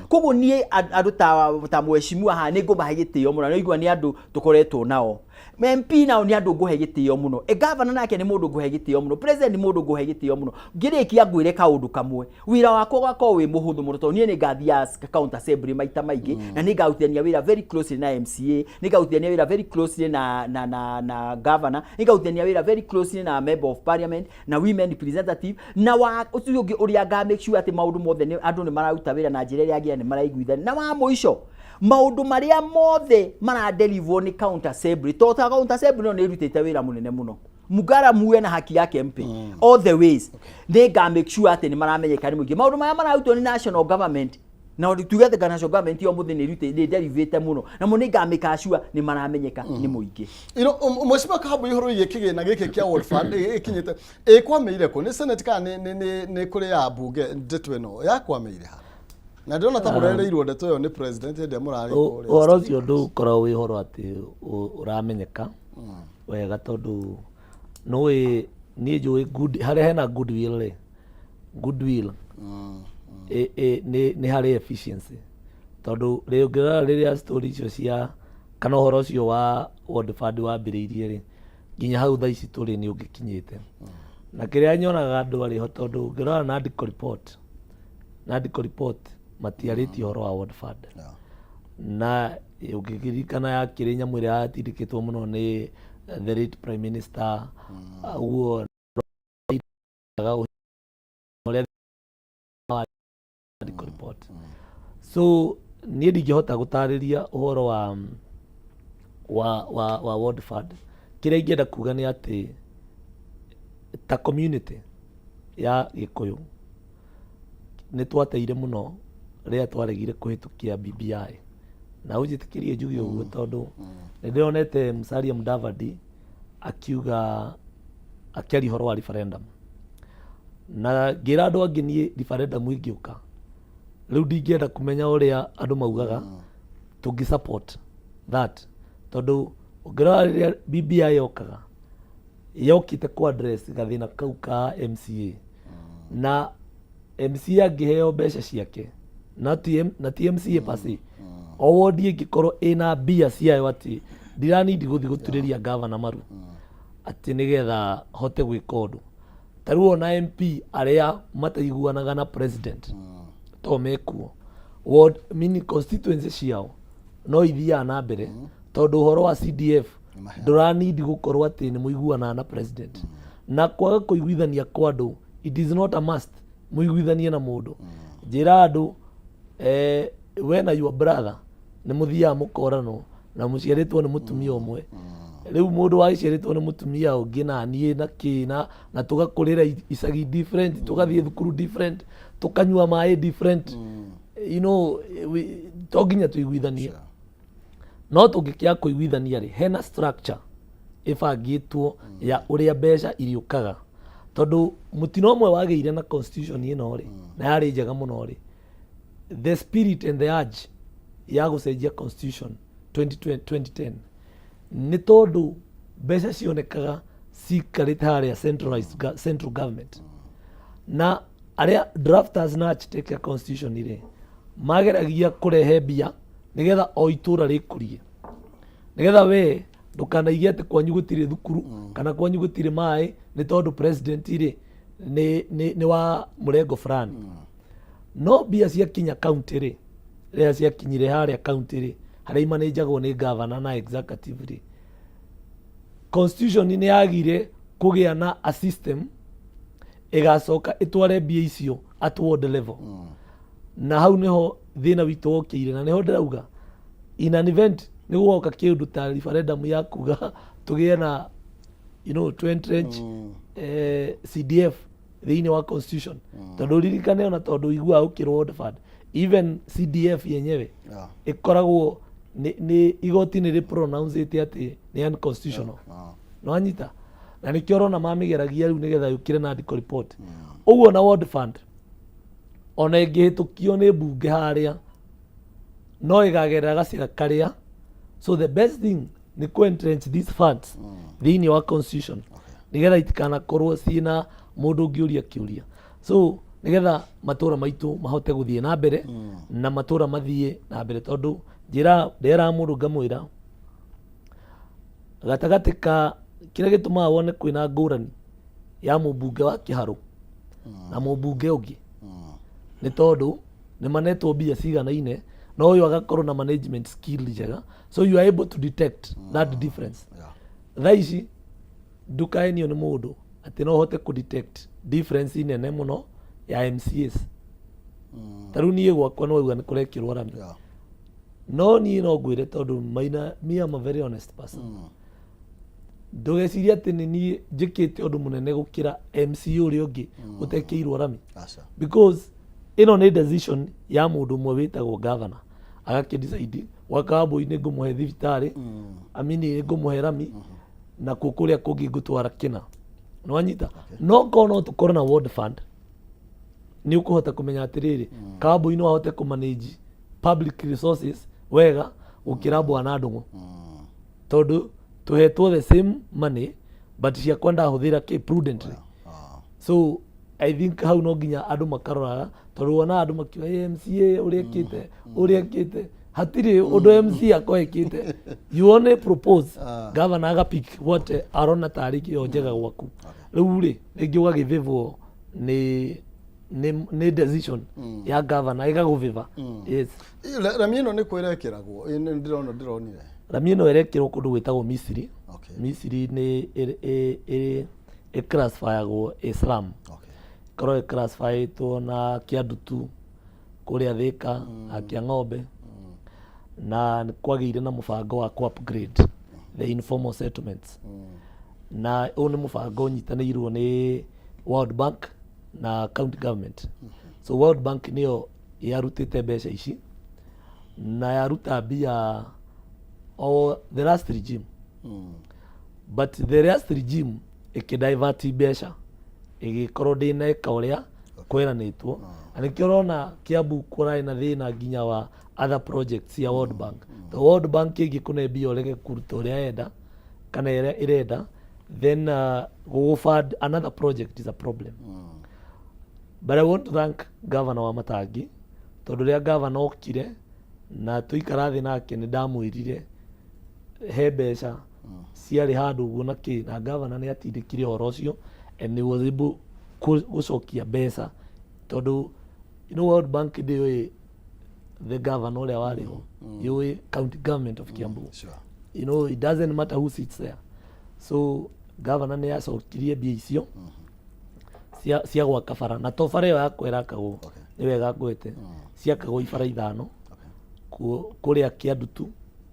Koguo niĩ andũ ta mheshimiwa haha nĩ ngũmahe gĩtĩo mũno, nĩ igua nĩ andũ tũkoretwo nao. MP nao nĩ andũ ngũhe gĩtĩo mũno, governor nake nĩ mũndũ ngũhe gĩtĩo mũno, president nĩ mũndũ ngũhe gĩtĩo mũno. Ngĩrĩkia ngwĩre kaũndũ kamwe, wĩra wakwa ũgakorwo wĩ mũhũthũ mũno, tondũ niĩ nĩ ngathiaga county assembly maita maingĩ, na nĩ ngarutithania wĩra very closely na MCA, nĩ ngarutithania wĩra very closely na governor, nĩ ngarutithania wĩra very closely na member of parliament na women representative, na wa ũcio ũngĩ ũrĩa nga make sure atĩ maũndũ mothe nĩ andũ nĩ mararuta wĩra na njĩra ĩrĩa yagĩrĩire, nĩ maraiguithania. Na wa mũico, maũndũ marĩa mothe maradelivwo nĩ county assembly, tondũ ta county assembly no nĩ ĩrutĩte wĩra mũnene mũno, Mugara muwe na haki yake mpe all the ways, nĩ nga make sure atĩ nĩ maramenyeka nĩ mũingĩ maũndũ marĩa mararutwo nĩ national government. Na tuge atĩ national government yo mũthĩ nĩ ĩrutĩte, nĩ derivĩte mũno, namo nĩ nga make sure nĩ maramenyeka nĩ mũingĩ. Ino mheshimiwa Kahambu, ihoro igie kĩgĩna gĩkĩ kĩa World Fund ĩkinyĩte ĩkwamĩire kũ? Nĩ senate kana nĩ kũrĩ ya mbunge? Ndeto ĩno yakwamĩire ha? Na ndĩrona ta mũrereirwo ndeto ĩyo nĩ president hĩndĩ ĩrĩa mũrarĩ kũrĩa. Ũhoro ũcio ndũkoragwo wĩ ũhoro atĩ ũramenyeka wega, tondũ nĩũĩ niĩ njũĩ good, harĩa hena goodwill rĩ, goodwill nĩ harĩ efficiency, tondũ rĩ ũngĩrora rĩrĩa story icio cia kana ũhoro ũcio wa World Fund wambĩrĩirie rĩ, nginya hau thaa ici tũrĩ nĩ ũngĩkinyĩte. Na kĩrĩa nyonaga andũ arĩ ho, tondũ ũngĩrora Nandiko report, Nandiko report matiarĩtie ũhoro wa World Fund, na ũngĩririkana yakĩrĩ nyamũ ĩrĩa yatindĩkĩtwo mũno nĩ the late prime minister, ũguo ũrĩa Nandiko report. So niĩ ndingĩhota gũtarĩria ũhoro wa World Fund. Kĩrĩa ingĩenda kuga nĩ atĩ ta community ya Gĩkũyũ nĩ twateire mũno rĩrĩa twaregire kũhĩtũkia BBI, na ũnjĩtĩkĩrie njuge ũguo, tondũ nĩ ndĩronete Musalia Mudavadi akiuga, akĩaria ũhoro wa referendum, na ngĩra andũ angĩ niĩ referendum ĩngĩũka rĩu ndingĩenda kũmenya ũrĩa andũ maugaga, tũngĩ support that, tondũ ũngĩrora rĩrĩa BBI yokaga, yokĩte ku address gathĩna kau ka MCA, na MCA angĩheo mbeca ciake na ti MCA per se, o wodi ĩngĩkorwo ĩna mbia ciayo, atĩ ndiranindi gũthiĩ gũturĩria gavana maru atĩ nĩgetha hote gwĩka ũndũ. Ta rĩu ona MP arĩa mataiguanaga na president to mekuo ward, mini constituency ciao no ithiaga na mbere, tondũ ũhoro wa CDF ndũranindi gũkorwo atĩ nĩ mũiguanaga na president. Na kwaga kũiguithania kwa andũ, it is not a must mũiguithanie na mũndũ. Njĩra andũ, we na your brother nĩ mũthiaga mũkoranwo na mũciarĩtwo nĩ mũtumia ũmwe. Rĩu mũndũ wagĩciarĩtwo nĩ mũtumia ũngĩ na niĩ na kĩ na tũgakũrĩra icagi different, tũgathiĩ thukuru different, tũkanyua maĩ different, to nginya tũiguithanie. No tũngĩkĩaga kũiguithania rĩ, hena structure ĩbangĩtwo ya ũrĩa mbeca iriũkaga, tondũ mũtino ũmwe wagĩire na constitution ĩno rĩ, na yarĩ njega mũno rĩ, the spirit and the urge ya gũcenjia constitution 2020, 2010, nĩ tondũ mbeca cionekaga cikarĩte harĩa centralized, central government, na arĩa drafters na architect ya constitution rĩ, mageragia kũrehe mbia nĩgetha o itũra rĩkũrie, nĩgetha we ndũkanaige atĩ kwanyu gũtirĩ thukuru kana kwanyu gũtirĩ maĩ nĩ tondũ president rĩ nĩ wa mũrengo fulani. No mbia ciakinya county rĩ, rĩrĩa ciakinyire harĩa county rĩ, harĩa imanĩnjagwo nĩ governor na executive rĩ, constitution nĩ yagire kũgĩa na a system ĩgacoka ĩtware mbia icio at ward level. Na hau niho thĩna witũ wokĩire, na niho ndĩrauga in an event nĩ gũgoka kĩũndũ ta referendum ya kuga tũgĩe na to entrench CDF thĩinĩ wa constitution, tondũ ririkane ona tondũ iguaga ũkĩrwo World Fund, even CDF yenyewe ĩkoragwo nĩ igoti nĩ rĩ-pronounce atĩ nĩ unconstitutional. Nĩwanyita? Na nĩkĩo ũrona mamĩgeragia rĩu nĩgetha yũkĩre na Ndiko report ũguo. Na World Fund ona ĩngĩhĩtũkio nĩ mbunge harĩa, no ĩgagerera gacĩra karĩa. So the best thing nĩ kũ entrench these funds thĩinĩ wa constitution, nĩgetha itikanakorwo ciĩna mũndũ ũngĩũria kĩũria. So nĩgetha matũra maitũ mahote gũthiĩ na mbere, na matũra mathiĩ na mbere, tondũ njĩra nderaga mũndũ ngamwĩra gatagatĩ ka kĩrĩa gĩtũmaga wone kwĩna ngũrani ya mũmbunge wa kĩharũ na mũmbunge ũngĩ nĩ tondũ nĩ manetwo mbia ciganaine, no ũyũ agakorwo na management skill njega, so you are able to detect that difference. Thaa ici ndukaenio nĩ mũndũ atĩ no ũhote kũ detect difference nene mũno ya MCAs. Ta rĩu niĩ gwakwa nĩ wauga nĩ kũrekĩrwo rami, no niĩ no ngwĩre, tondũ maina me am a very honest person, ndũgecirie atĩ nĩ niĩ njĩkĩte ũndũ mũnene gũkĩra MCA ũrĩa ũngĩ ũtekĩirwo rami, because ĩno nĩ decision ya mũndũ ũmwe wĩtagwo governor, agakĩ decide gwa Kambui nĩ ngũmũhe thibitarĩ, amini nĩ ngũmũhe rami, na kuo kũrĩa kũngĩ ngũtwara kĩna. Nĩwanyita? No korwo no tũkorwo na ward fund. Nĩ ũkũhota kũmenya atĩrĩrĩ, Kawambui no ahote kũ manage public resources wega gũkĩra Bwana Ndũng'ũ, tondũ tũhetwo the same money, but ciakwa ndahũthĩra kĩ prudently. So I think hau no nginya andũ makaroraga, tondũ wona andũ makiuga, "Ĩ, MCA ũrĩa ĩkĩte, ũrĩa ĩkĩte," hatirĩ ũndũ MCA akwa ĩkĩte. You only propose, governor agapick what arona tarĩ kĩo njega gwaku. Rĩu rĩ, rĩngĩ ũgagĩvĩvwo nĩ decision ya governor ĩgagũvĩva, yes. Rami ĩno nĩ kũ ĩrekĩragwo? Ĩ, nĩ ndĩrona ndĩronire. Rami ĩno ĩrekĩrwo kũndũ gwĩtagwo Misiri. Misiri nĩ ĩclassifyagwo ĩ slum, ĩkorwo ĩclassifyĩtwo na Kĩandutu kũrĩa Thĩka na Kĩa Ng'ombe, na nĩ kwagĩire na mũbango wa ku upgrade the informal settlements, na ũyũ nĩ mũbango ũnyitanĩirwo nĩ World Bank na county government. So World Bank nĩyo yarutĩte mbeca ici na yaruta mbia o the last regime, but the last regime ĩkĩdivert mbeca, ĩgĩkorwo ndĩneka ũrĩa kweranĩtwo, na nĩkĩo ũrona Kiambu kũrarĩ na thĩna nginya wa other projects cia World Bank. The World Bank ĩngĩkũne mbia ũrege kũruta ũrĩa yenda kana ĩrĩa ĩrenda, then gũgũ-fund another project is a problem. But I want to thank governor wa Matangi, tondũ rĩrĩa governor okire na tũikara thĩ nake, nĩ ndamwĩrire he mbeca ciarĩ handũ ũguo na kĩ, na governor nĩ atindĩkire ũhoro ũcio and he was able gũcokia mbeca, tondũ World Bank ndĩũĩ the governor ũrĩa warĩ ho, yũĩ county government of Kiambu. It doesn't matter who sits there. So governor nĩ acokirie mbia icio cia gwaka bara, na to bara ĩyo yakwa ĩrakagwo, nĩ wega ngwete, ciakagwo ibara ithano. Kũrĩa Kĩandutu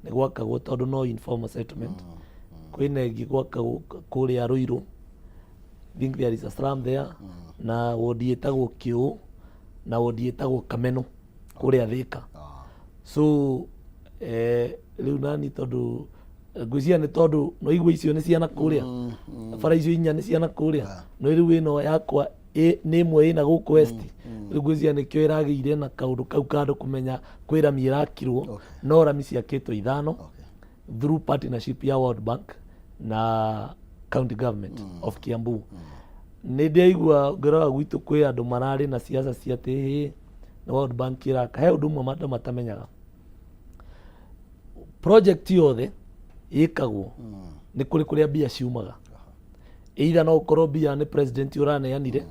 nĩ gwakagwo, tondũ no informal settlement. Kwĩna ĩngĩ gwakagwo kũrĩa Ruiru, I think there is a slum there, na wodi ĩtagwo Kĩũ na wodi ĩtagwo Kameno kũrĩa Thĩka. So rĩu nani, tondũ ngwĩciria nĩ tondũ no igua icio nĩ ciana kũrĩa, bara icio inya nĩ ciana kũrĩa, no rĩu ĩno yakwa nĩ ĩmwe ĩna gũkũ west. Rĩu ngwĩciria nĩkĩo ĩragĩire na kaũndũ kau kandũ kũmenya kwĩ rami ĩrakirwo, no rami ciakĩtwo ithano through partnership ya World Bank na county government of Kiambu. Nĩ ndĩraigua ngĩrora gwitũ kwĩ andũ mararĩ na ciaca cia atĩ hĩ, nĩ World Bank ĩraka. He ũndũ ũmwe andũ matamenyaga: project yothe ĩkagwo nĩ kũrĩ kũrĩa mbia ciumaga. Either no ũkorwo mbia nĩ president ũraneanire,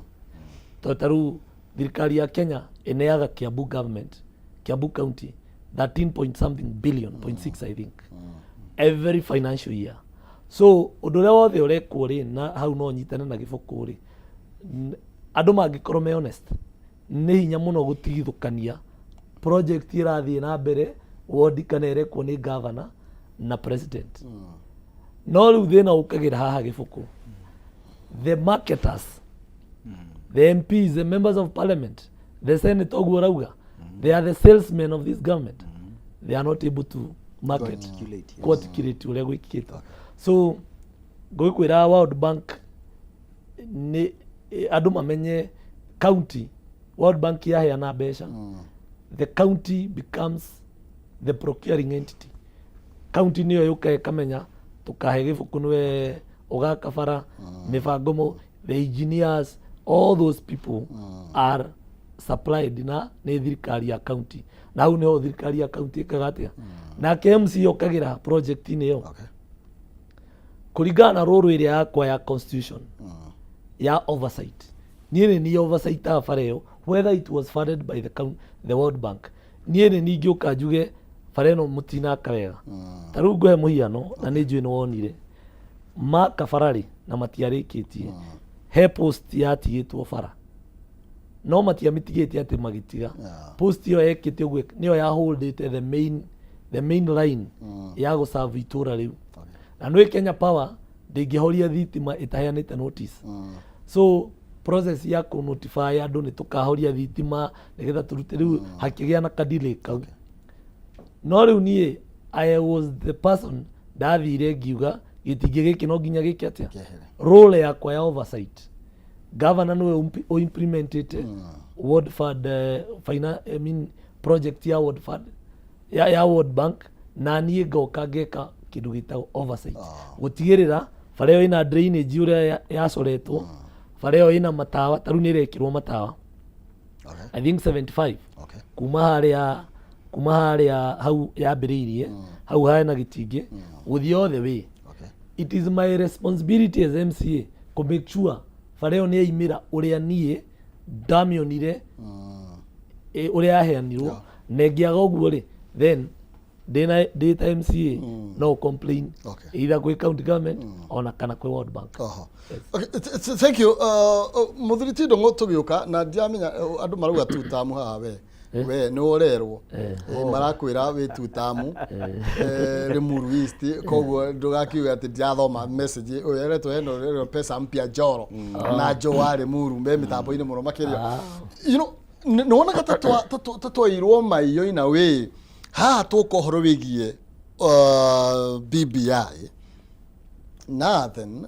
tondũ ta rĩu thirikari ya Kenya ĩneaga Kiambu government, Kiambu county, 13 point something billion, point 6 I think, every financial year. So ũndũ ũrĩa wothe ũrekwo rĩ, na hau no nyitane na gĩbũkũ rĩ, andũ mangĩkorwo me honest, nĩ hinya mũno gũtigithũkania project ĩrathiĩ na mbere wodi kana ĩrekwo nĩ governor na president. No rĩu thĩna ũkagĩra haha gĩbũkũ: the marketers, the MPs, the members of parliament, the senate, ũguo ũrauga, they are the salesmen of this government. They are not able to market, articulate, yes. Ku-articulate ũrĩa gwĩkĩkĩte. So ngũgĩkwĩra World Bank nĩ andũ mamenye county, World Bank yaheana mbeca, the county becomes the procuring entity. County nĩyo yũkaga ĩkamenya tũkahe gĩbũkũ nĩwe ũgaka bara, mĩbango mo, the engineers, all those people are supplied na nĩ thirikari ya county. Na hau nĩho thirikari ya county ĩkaga atĩa? Nake MC okagĩra project-inĩ ĩyo kũringana na rũrũ ĩrĩa yakwa ya constitution ya oversight. Niĩ nĩ niĩ oversight bara ĩyo, whether it was funded by the World Bank. Niĩ nĩ ningĩũka njuge bara ĩno mũtinaka wega. Ta rĩu ngũhe mũhiano, na nĩ njũĩ nĩ wonire maka bara rĩ, na matiarĩkĩtie, he post yatigĩtwo bara, no matiamĩtigĩte atĩ magĩtiga post ĩyo yekĩte ũguo, nĩyo ya holdĩte the main line ya gũserve itũra rĩu. Na nĩ Kenya Power ndĩngĩhoria thitima ĩtaheanĩte notice. So process ya kũ notify andũ nĩ tũkahoria thitima nĩgetha tũrute, rĩu hakĩgĩa na kadelay kau. No rĩu niĩ I was the person ndathire ngiuga gĩtingĩ gĩkĩ no nginya gĩke atĩa, role yakwa ya oversight. Governor nĩwe ũimplementĩte. World Fund, I mean, project ya World Fund ya World Bank, na niĩ ngoka ngeka kĩndũ gĩtagwo oversight, gũtigĩrĩra bara ĩyo ĩna drainage ũrĩa yacoretwo, bara ĩyo ĩna matawa, ta rĩu nĩ ĩrekĩrwo matawa, I think 75, kuma harĩa hau yambĩrĩirie, hau hena gĩtingĩ, gũthiĩ all the way. It is my responsibility as MCA kũ make sure bara ĩyo nĩ yaimĩra ũrĩa niĩ ndamĩonire, ũrĩa yaheanirwo, na ĩngĩaga ũguo rĩ, then ndĩna ndĩ ta MCA no complain either kwĩ county government ona kana kwĩ World Bank. Oho. Okay, thank you. Muthuri ti ndongo, tũgĩũka na ndiramenya, andũ marauga tu tamu haha, we nĩ ũrerwo. Marakwĩra wĩ tu tamu Limuru East, koguo ndũgakiuge atĩ ndirathoma message. Ũyũ eretwo hena ũrerwo pesa mpya Njoro na Joe wa Limuru me mĩtambo-inĩ mũno makĩria. Nĩ wonaga ta twairwo maiyo ina wĩ haha tũka ũhoro wĩgiĩ BBI, na then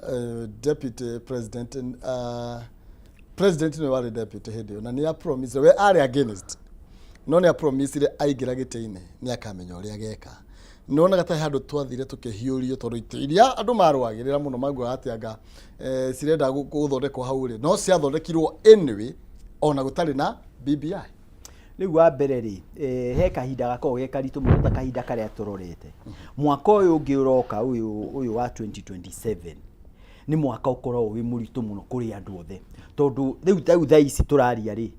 deputy president, president nĩwe warĩ deputy hĩndĩ ĩyo, na nĩ apromise, we arĩ against, no nĩ apromisire aingĩra gĩtĩ-inĩ nĩ akamenya ũrĩa ageka. Nĩ wonaga ta he handũ twathire tũkĩhiũrio, tondũ itĩ iria andũ marũagĩrĩra mũno maugaga atĩ anga cirenda gũthondekwo hau rĩ, no ciathondekirwo anyway ona gũtarĩ na BBI. Rĩu wa mbere rĩ, he kahinda gakoragwo ge karitũ mũno ta kahinda karĩa tũrorete. Mwaka ũyũ ũngĩ ũroka, ũyũ wa 2027, nĩ mwaka ũkoragwo wĩ mũritũ mũno kũrĩ andũ othe, tondũ rĩu thaa ici tũraria rĩ,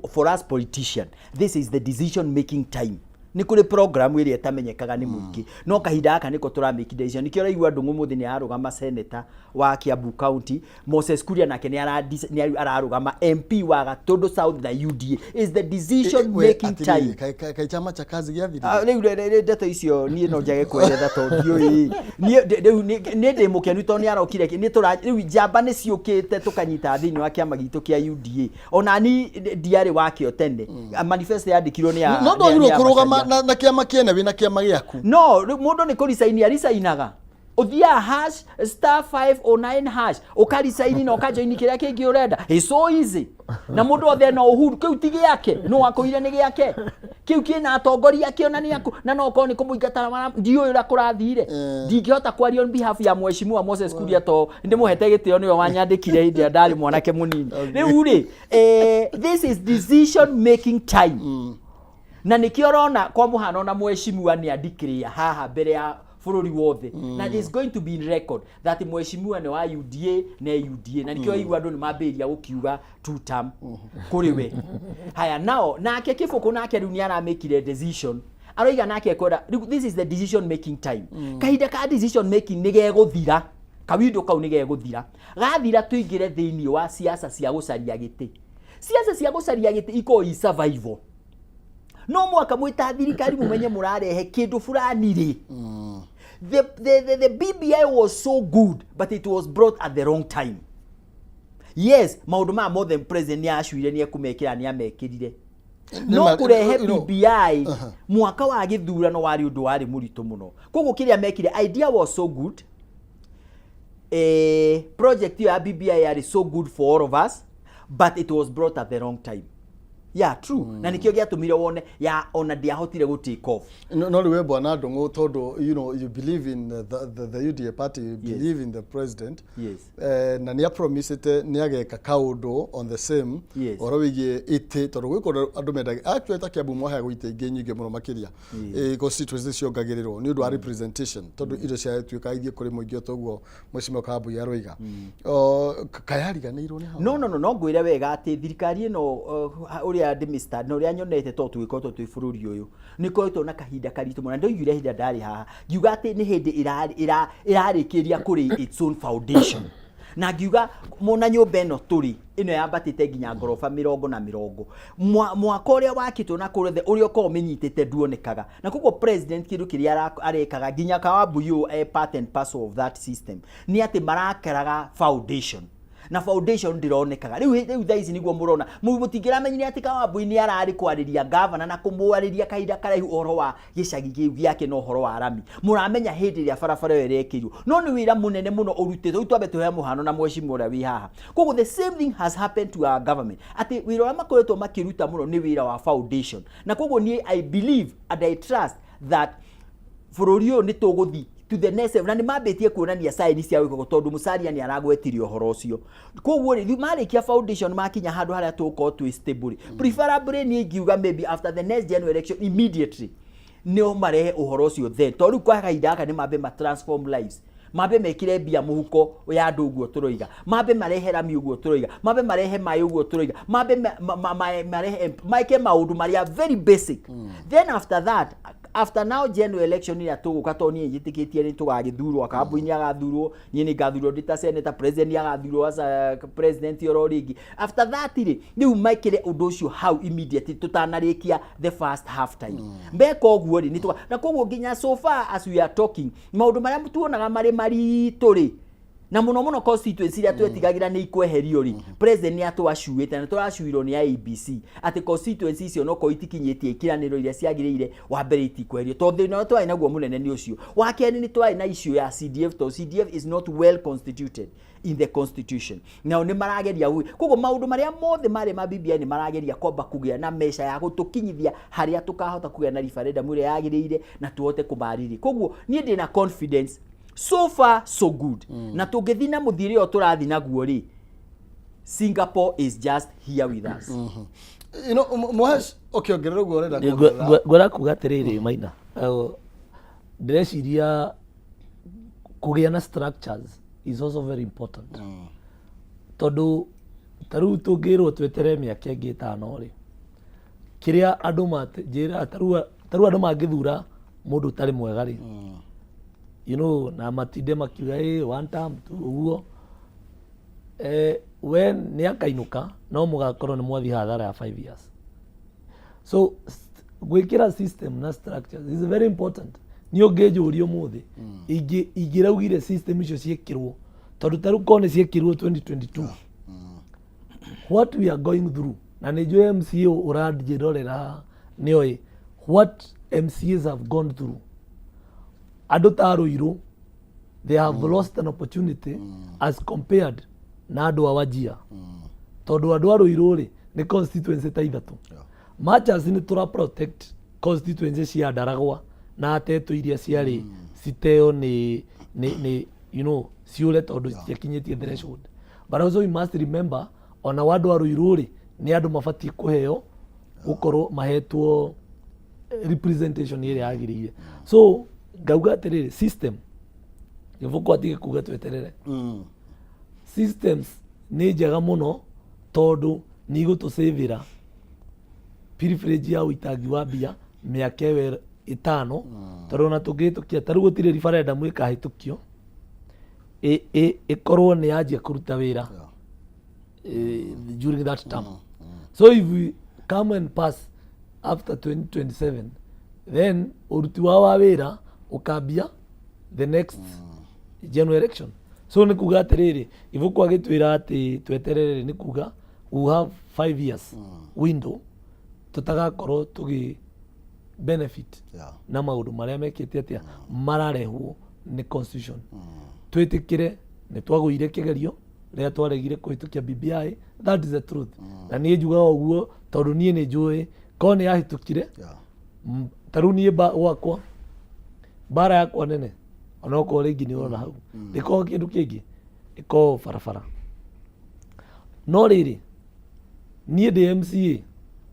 for us politician, this is the decision making time. Nĩ kũrĩ program ĩrĩa ĩtamenyekaga nĩ mũingĩ, no kahinda gaka nĩko tũra make decision. Nĩkĩo ũraigua Ndung'u mũthĩ nĩ ararũgama senator wa Kiambu County, Moses Kuria nake nĩ ararũgama MP wa Gatundu South na UDA. Is the decision making time. Kai chama cha kazi gĩathirire? Ah, rĩu ndeto icio niĩ no njage kweretha, tondũ ndiũĩ niĩ rĩu niĩ ndĩ mũkenu tondũ nĩ arokire. Nĩ tũra rĩu njamba nĩ ciũkĩte tũkanyita thĩinĩ wa kĩama gitũ kĩa UDA. Ona ni ndiarĩ wakĩo tene. Manifesto yandĩkirwo nĩ ya No nĩ ndwagĩrĩirwo ya kũrũgama Macharia. na kĩama kĩene wĩna kĩama gĩaku. No rĩu mũndũ nĩ kũricaini aricainaga, ũthiaga hash star 509 hash, ũkaricaini na ũkajoini kĩrĩa kĩngĩ ũrenda. It's so easy, na mũndũ othe na uhuru kĩu ti gĩake, no akũire nĩ gĩake, kĩu kĩna atongoria akĩo na nĩ aku, na no korwo nĩ kũmũingata ndiũĩ ũrĩa kũrathire. Ndingĩhota kwaria on behalf ya mheshimiwa Moses Kuria to ndĩmũhete gĩtĩo, nĩwe wanyandĩkire hĩndĩ ĩrĩa ndarĩ mwanake mũnini. Rĩu rĩ, this is decision making time, na nĩkĩo ũrona kwa mũhano na mheshimiwa nĩ andeclare haha mbere ya bũrũri wothe, na it's going to be in record that mheshimiwa nĩ wa UDA na UDA, na nĩkĩo igua andũ nĩ mambĩrĩria gũkiuga two term kũrĩ we. Haya, nao nake Kĩbũkũ nake rĩu nĩ aramĩkire decision, aroiga nake ekwenda. Rĩu this is the decision making time. Kahinda ka decision making nĩ gegũthira, kawindo kau nĩ gegũthira. Gathira tũingĩre thĩinĩ wa siasa cia gũcaria gĩtĩ. Siasa cia gũcaria gĩtĩ ikoragwo i survival. No mwaka mwĩta thirikari mũmenye mũrarehe kĩndũ fulani rĩ. The BBI was so good, but it was brought at the wrong time. Yes, maũndũ maya mothe president nĩ acuire nĩ ekũmekĩra, nĩ amekĩrire, no kũrehe BBI mwaka wa gĩthurano warĩ ũndũ warĩ mũritũ mũno. Koguo kĩrĩa mekire, idea was so good, project ĩyo ya BBI yarĩ so good for all of us, but it was brought at the wrong time. Yeah, true. Na nĩkĩo gĩatũmire wone ya ona ndiahotire gũ take off. No rĩu we bwana Ndung'u, tondũ you believe in the UDA party, you believe in the president, na nĩ apromisĩte nĩ ageka kaũndũ on the same ũhoro wĩgiĩ itĩ, tondũ gwĩ kũndũ andũ mendaga, actually ta Kiambu moheagwo itĩ ingĩ nyingĩ mũno makĩria. Constituency ciongagĩrĩrwo nĩ ũndũ wa representation, tondũ indo ciatuĩka ithiĩ kũrĩ mũingĩ o toguo mheshimiwa Kambui aroiga. Kayariganĩirwo nĩ hau? No ngwĩre wega atĩ thirikari ĩno, ũrĩa ndĩmĩsta na ũrĩa nyonete, tondũ tũgĩkoretwo twĩ bũrũri ũyũ nĩ koretwo na kahinda karitũ mũno, na ndoigire hĩndĩ ĩrĩa ndarĩ haha ngiuga atĩ nĩ hĩndĩ ĩrarĩkĩria kũrĩ its own foundation, na ngiuga mona nyũmba ĩno tũrĩ ĩno yambatĩte nginya ngoroba mĩrongo na mĩrongo. Mwaka ũrĩa wakĩtwo na kũrĩa ũrĩa ũkoragwo ũmĩnyitĩte nduonekaga, na koguo president kĩndũ kĩrĩa arekaga nginya Kawambui ũyũ, part and parcel of that system, nĩ atĩ marakaraga foundation. Na foundation ndĩronekaga rĩu. Rĩu thaa ici nĩguo mũrona mũtingĩramenyire atĩ Kawambui nĩ ararĩ kwarĩria gavana na kũmwarĩria kahinda karaihu ũhoro wa gĩcagi kĩu gĩake na ũhoro wa rami. Mũramenya hĩndĩ ĩrĩa barabara ĩyo ĩrekĩirwo, no nĩ wĩra mũnene mũno ũrutĩtwo. Rĩu twambe tũhe mũhano na mheshimiwa ũrĩa wĩ haha. Koguo the same thing has happened to our government, atĩ wĩra ũrĩa makoretwo makĩruta mũno nĩ wĩra wa foundation. Na koguo niĩ I believe and I trust that bũrũri ũyũ nĩ tũgũthiĩ to the next level, na nĩ mambĩtie kuonania sign cia gwĩka ũguo, tondũ Musalia nĩ aragwetire ũhoro ũcio. Koguo rĩ, marĩkia foundation, makinya handũ harĩa tũgũkorwo twĩ stable rĩ, preferably niĩ ingiuga maybe after the next general election immediately nĩo marehe ũhoro ũcio then, tondũ rĩu kwa kahinda gaka nĩ mambe ma transform lives, mambe mekĩre mbia mũhuko ya andũ ũguo tũroiga, mambe marehe rami ũguo tũroiga, mambe marehe maĩ ũguo tũroiga, mambe marehe meke maũndũ marĩa very basic. Then after that, after now general election ĩrĩa tũgũka, tondũ niĩ njĩtĩkĩtie nĩ tũgagĩthurwo, Kambui nĩ agathurwo, niĩ nĩ ngathurwo ndĩ ta senator, president nĩ agathurwo as a president oro rĩngĩ. After that rĩ, rĩu mekĩre ũndũ ũcio hau immediately tũtanarĩkia the first half time. Meka ũguo rĩ, nĩ tũga na koguo nginya so far as we are talking, maũndũ marĩa tuonaga marĩ maritũ rĩ, na mũno mũno constituency iria twetigagĩra nĩ ikweherio rĩ, president nĩ atwacuĩte na tũracuirwo nĩ IEBC atĩ constituency icio no korwo itikinyĩtie ikiranĩro iria ciagĩrĩire, wa mbere itikweherio, tondũ thĩna ũrĩa twarĩ naguo mũnene nĩ ũcio. Wa kerĩ, nĩ twarĩ na issue ya CDF, tondũ CDF is not well constituted in the constitution. Nao nĩ marageria koguo maũndũ marĩa mothe marĩ ma BBI nĩ marageria kwamba kũgĩa na meca ya gũtũkinyithia harĩa tũkahota kũgĩa na referendum ĩrĩa yagĩrĩire na tũhote kũmarĩria. Koguo niĩ ndĩna confidence, so far so good. Na tũngĩthiĩ na mũthiĩre ũyũ tũrathiĩ naguo rĩ, Singapore is just here with us. Mohesh, ũkĩongerera ũguo ũrenda kuongerera. Ngwenda kuga atĩrĩrĩ, Maina, ndĩreciria kũgĩa na structures is also very important, tondũ ta rĩu tũngĩrwo twetere mĩaka ĩngĩ 5 rĩ, kĩrĩa andũ njĩra ta rĩu andũ mangĩthura mũndũ ũtarĩ mwega rĩ, na matinde makiuga ĩ one term tu ũguo, we nĩ akainũka, no mũgakorwo nĩ mwathiĩ hathara ya 5 years. So gwĩkĩra system na structures is very important. Niĩ ũngĩnjũria ũmũthĩ, ingĩraugire system icio ciĩkĩrwo, tondũ ta rĩu korwo nĩ ciĩkĩrwo 2022, what we are going through, na nĩ njũĩ MCA ũranjĩrorera haha nĩoĩ what MCAs have gone through. Andũ ta Ruiru, they have lost an opportunity as compared na andũ a Wajir, tondũ andũ a Ruiru rĩ, nĩ constituency ta ithatũ. Much as nĩ tũra protect constituency cia Ndaragwa na Atetũ iria ciarĩ citeo nĩ ciũre tondũ citiakinyĩtie threshold, but also we must remember ona wa andũ a Ruiru rĩ, nĩ andũ mabatiĩ kũheo gũkorwo mahetwo representation ĩrĩa yagĩrĩire. So ngauga atĩrĩrĩ, system gĩbũkũ atige kuga tweterere. Systems nĩ njega mũno tondũ nĩ igũtũcĩvĩra privilege ya ũitangi wa mbia mĩaka ĩyo 5, tondũ ona tũngĩhĩtũkia ta rĩu gũtirĩ referendum ĩkahĩtũkio ĩkorwo nĩ yanjia kũruta wĩra during that term. So if we come and pass after 2027, then ũruti wao wa wĩra ũkambia the next general election. So nĩ kuga atĩrĩrĩ, ibũkũ agĩtwĩra atĩ tweterere, nĩ kuga we have 5 years window tũtagakorwo tũgĩ benefit na maũndũ marĩa mekĩte atĩa mararehwo nĩ constitution. Twĩtĩkĩre nĩ twagũire kĩgerio rĩrĩa twaregire kũhĩtũkia BBI. That is the truth. Na niĩ njugaga ũguo tondũ niĩ nĩ njũĩ korwo nĩ yahĩtũkire. Ta rĩu niĩ gwakwa mbara yakwa nene, onokorwo rĩngĩ nĩ ũrona hau ndĩkorwo kĩndũ kĩngĩ, ĩkorwo barabara. No rĩrĩ, niĩ ndĩ MCA,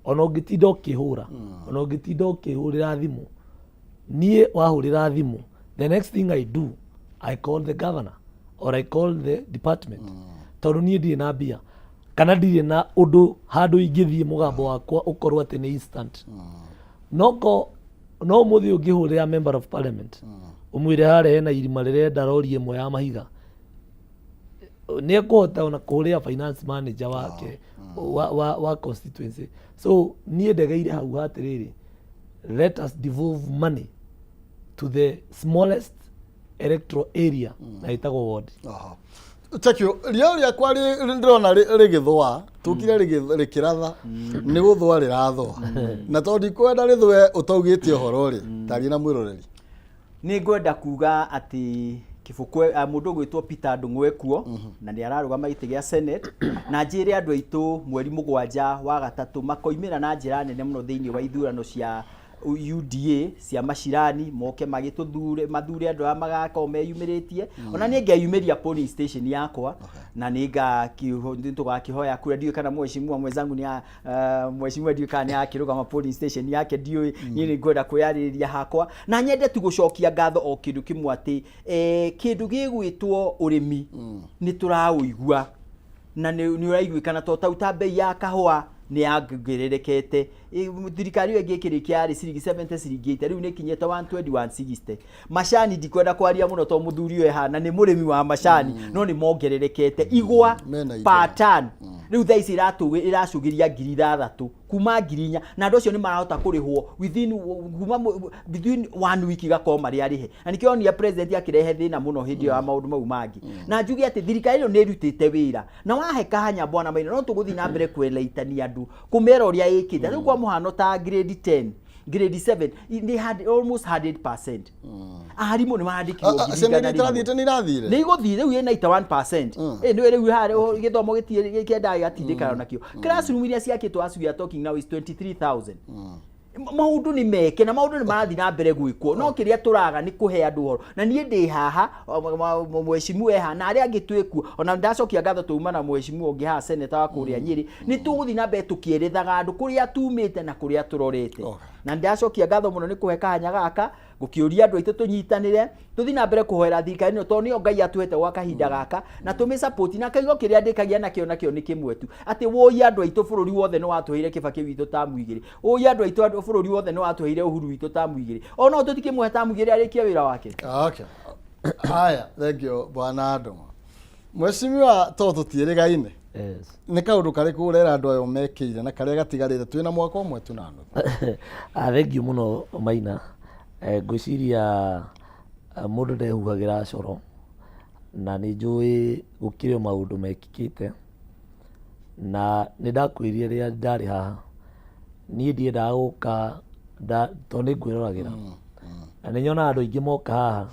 ona ũngĩtinda ũkĩhũra, ona ũngĩtinda ũkĩhũrĩra thimũ, niĩ wahũrĩra thimũ, the next thing I do, I call the governor or I call the department, tondũ niĩ ndirĩ na mbia kana ndirĩ na ũndũ handũ ingĩthiĩ mũgambo wakwa ũkorwo atĩ nĩ instant. No ko no ũmũthĩ ũngĩhũrĩra member of parliament ũmwĩre harĩa hena irima rĩrenda rori ĩmwe ya mahiga, nĩ ekũhota ona kũhũrĩra finance manager wake wa constituency. So niĩ ndegeire hau atĩrĩrĩ, let us devolve money to the smallest electoral area, na ĩtagwo ward. Aha. Tekio, ria rĩakwa ndĩrona rĩgĩthũa, tũkire rĩkĩratha, nĩ gũthũa rĩrathũa. Na tondũ ndikwenda rĩthũe ũtaugĩte ũhoro rĩ, taria na mwĩroreri. Nĩ ngwenda kuga atĩ kĩbũkwe mũndũ ũgwĩtwo Peter Ndung'u ekuo na nĩ ararũgama gĩtĩ gĩa Senate, na njĩre andũ aitũ mweri 7 wa gatatũ makoimĩra na njĩra nene mũno thĩinĩ wa ithurano cia UDA cia macirani, moke magĩtũthure, mathure andũ arĩa magakorwo meyumĩrĩtie. Ona niĩ ngeyumĩria polling station yakwa na nĩ tũgakĩhoya kura. Ndiũĩ kana mheshimiwa mwenzangu nĩ mheshimiwa, ndiũĩ kana nĩ akĩrũgama polling station yake, ndiũĩ. Niĩ nĩ ngwenda kwĩyarĩrĩria hakwa na nyende tu gũcokia ngatho o kĩndũ kĩmwe atĩ kĩndũ gĩgwĩtwo ũrĩmi nĩ tũraũigua na nĩ ũraiguĩkana to tau ta bei ya kahũa nĩ yongererekete. Thirikari ĩyo ĩngĩ ĩkĩrĩkia yarĩ ciringi 70, ciringi 80, rĩu nĩ ĩkinyĩte 120, 160. Macani ndikwenda kwaria mũno to mũthuri ũyũ ehana nĩ mũrĩmi wa macani, no nĩ mongererekete. Igwa Mena igwa. Per ton rĩu thaa ici ĩracũgĩria 6,000 kuma 4,000, na andũ acio nĩ marahota kũrĩhwo within kuma within one week igakorwo marĩ arĩhe, na nĩkĩo onire president akĩrehe thĩna mũno hĩndĩ ĩyo ya maũndũ mau mangĩ. Na njuge atĩ thirikari ĩno nĩ ĩrutĩte wĩra na wahe kahanya bwana Maina, no tũgũthiĩ na mbere kwelaitania andũ kũmera ũrĩa ĩkĩte. Rĩu kwa mũhano ta grade 10, grade 7 nĩ almost 100%. Arimũ nĩ marandĩkirwo ngiri Ciana igana iria rĩmwe. itarathiĩte nĩ irathire. Nĩ igũthiĩ, rĩu ĩ 91%. Ĩ nĩ rĩu harĩ gĩthomo gĩtirĩ kĩendaga gĩgatindĩkana nakĩo. Classroom iria ciakĩtwo as we are talking now is 23,000. Maũndũ nĩ meke na maũndũ nĩ marathiĩ na mbere gwĩkwo, no kĩrĩa tũraga nĩ kũhe andũ ũhoro. Na niĩ ndĩ haha, mheshimiwa eha na arĩa angĩ twĩkuo, ona ndacokia ngatho twauma na mheshimiwa ũngĩ haha, seneta wa kũrĩa Nyĩrĩ. Nĩ tũgũthiĩ na mbere tũkĩerethaga andũ kũrĩa tumĩte na kũrĩa tũrorete, na ndacokia ngatho mũno nĩ kũhe kahanya gaka gũkĩũria andũ aitũ tũnyitanĩre, tũthiĩ na mbere kũhoera thirikari ĩno tondũ nĩyo Ngai atũhete gwa kahinda gaka na tũmĩ na kaigo kĩrĩa ndĩkagia nakĩo nĩ kĩmwe tu, atĩ woi andũ aitũ, bũrũri wothe nĩ watũheire Kĩbakĩ witũ tamu 2, woi andũ aitũ, andũ bũrũri wothe nĩ watũheire Uhuru witũ tamu 2, ona tũtikĩmũhe tamu 2 arĩkie wĩra wake. Okay. Haya, thank you bwana Ndung'u. Mheshimiwa, to tũtiĩrĩgaine. Yes. Nĩ kaũndũ karĩkũ ũrera andũ ayo mekĩire na karĩa gatigarĩte twĩna mwaka ũmwe tu na nuthu? Ah, thank you mũno Maina. Ngwĩciria mũndũ ndehuhagĩra coro na nĩ njũĩ gũkĩrĩ o maũndũ mekĩkĩte, na nĩ ndakwĩrire rĩrĩa ndarĩ haha niĩ ndiendaga gũka tondũ nĩ ngwĩroragĩra na nĩ nyonaga andũ aingĩ moka haha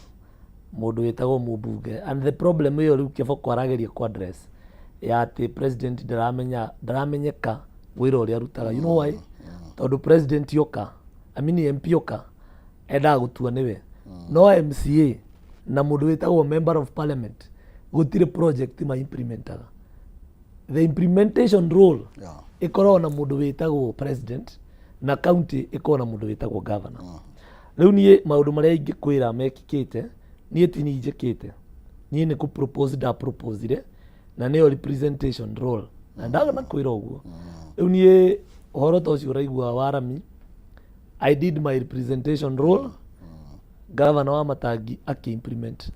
mũndũ wĩtagwo mũmbunge, and the problem ĩyo rĩu Kĩboko arageria ku address ya atĩ president ndaramenya, ndaramenyeka wĩra ũrĩa arutaga. You know why? Tondũ president oka, I mean MP oka, endaga gũtua nĩwe, no MCA na mũndũ wĩtagwo member of parliament gũtirĩ project ma implementaga. The implementation role ĩkoragwo na mũndũ wĩtagwo president, na county ĩkoragwo na mũndũ wĩtagwo governor. Rĩu niĩ maũndũ marĩa ingĩkwĩra mekĩkĩte, niĩ ti niĩ njĩkĩte, niĩ nĩ kũ propose nda proposire na nĩyo representation role, na ndaga kwĩra ũguo. Rĩu niĩ ũhoro ta ũcio ũraigua wa rami, I did my representation role, governor wa Matangi akĩ implement.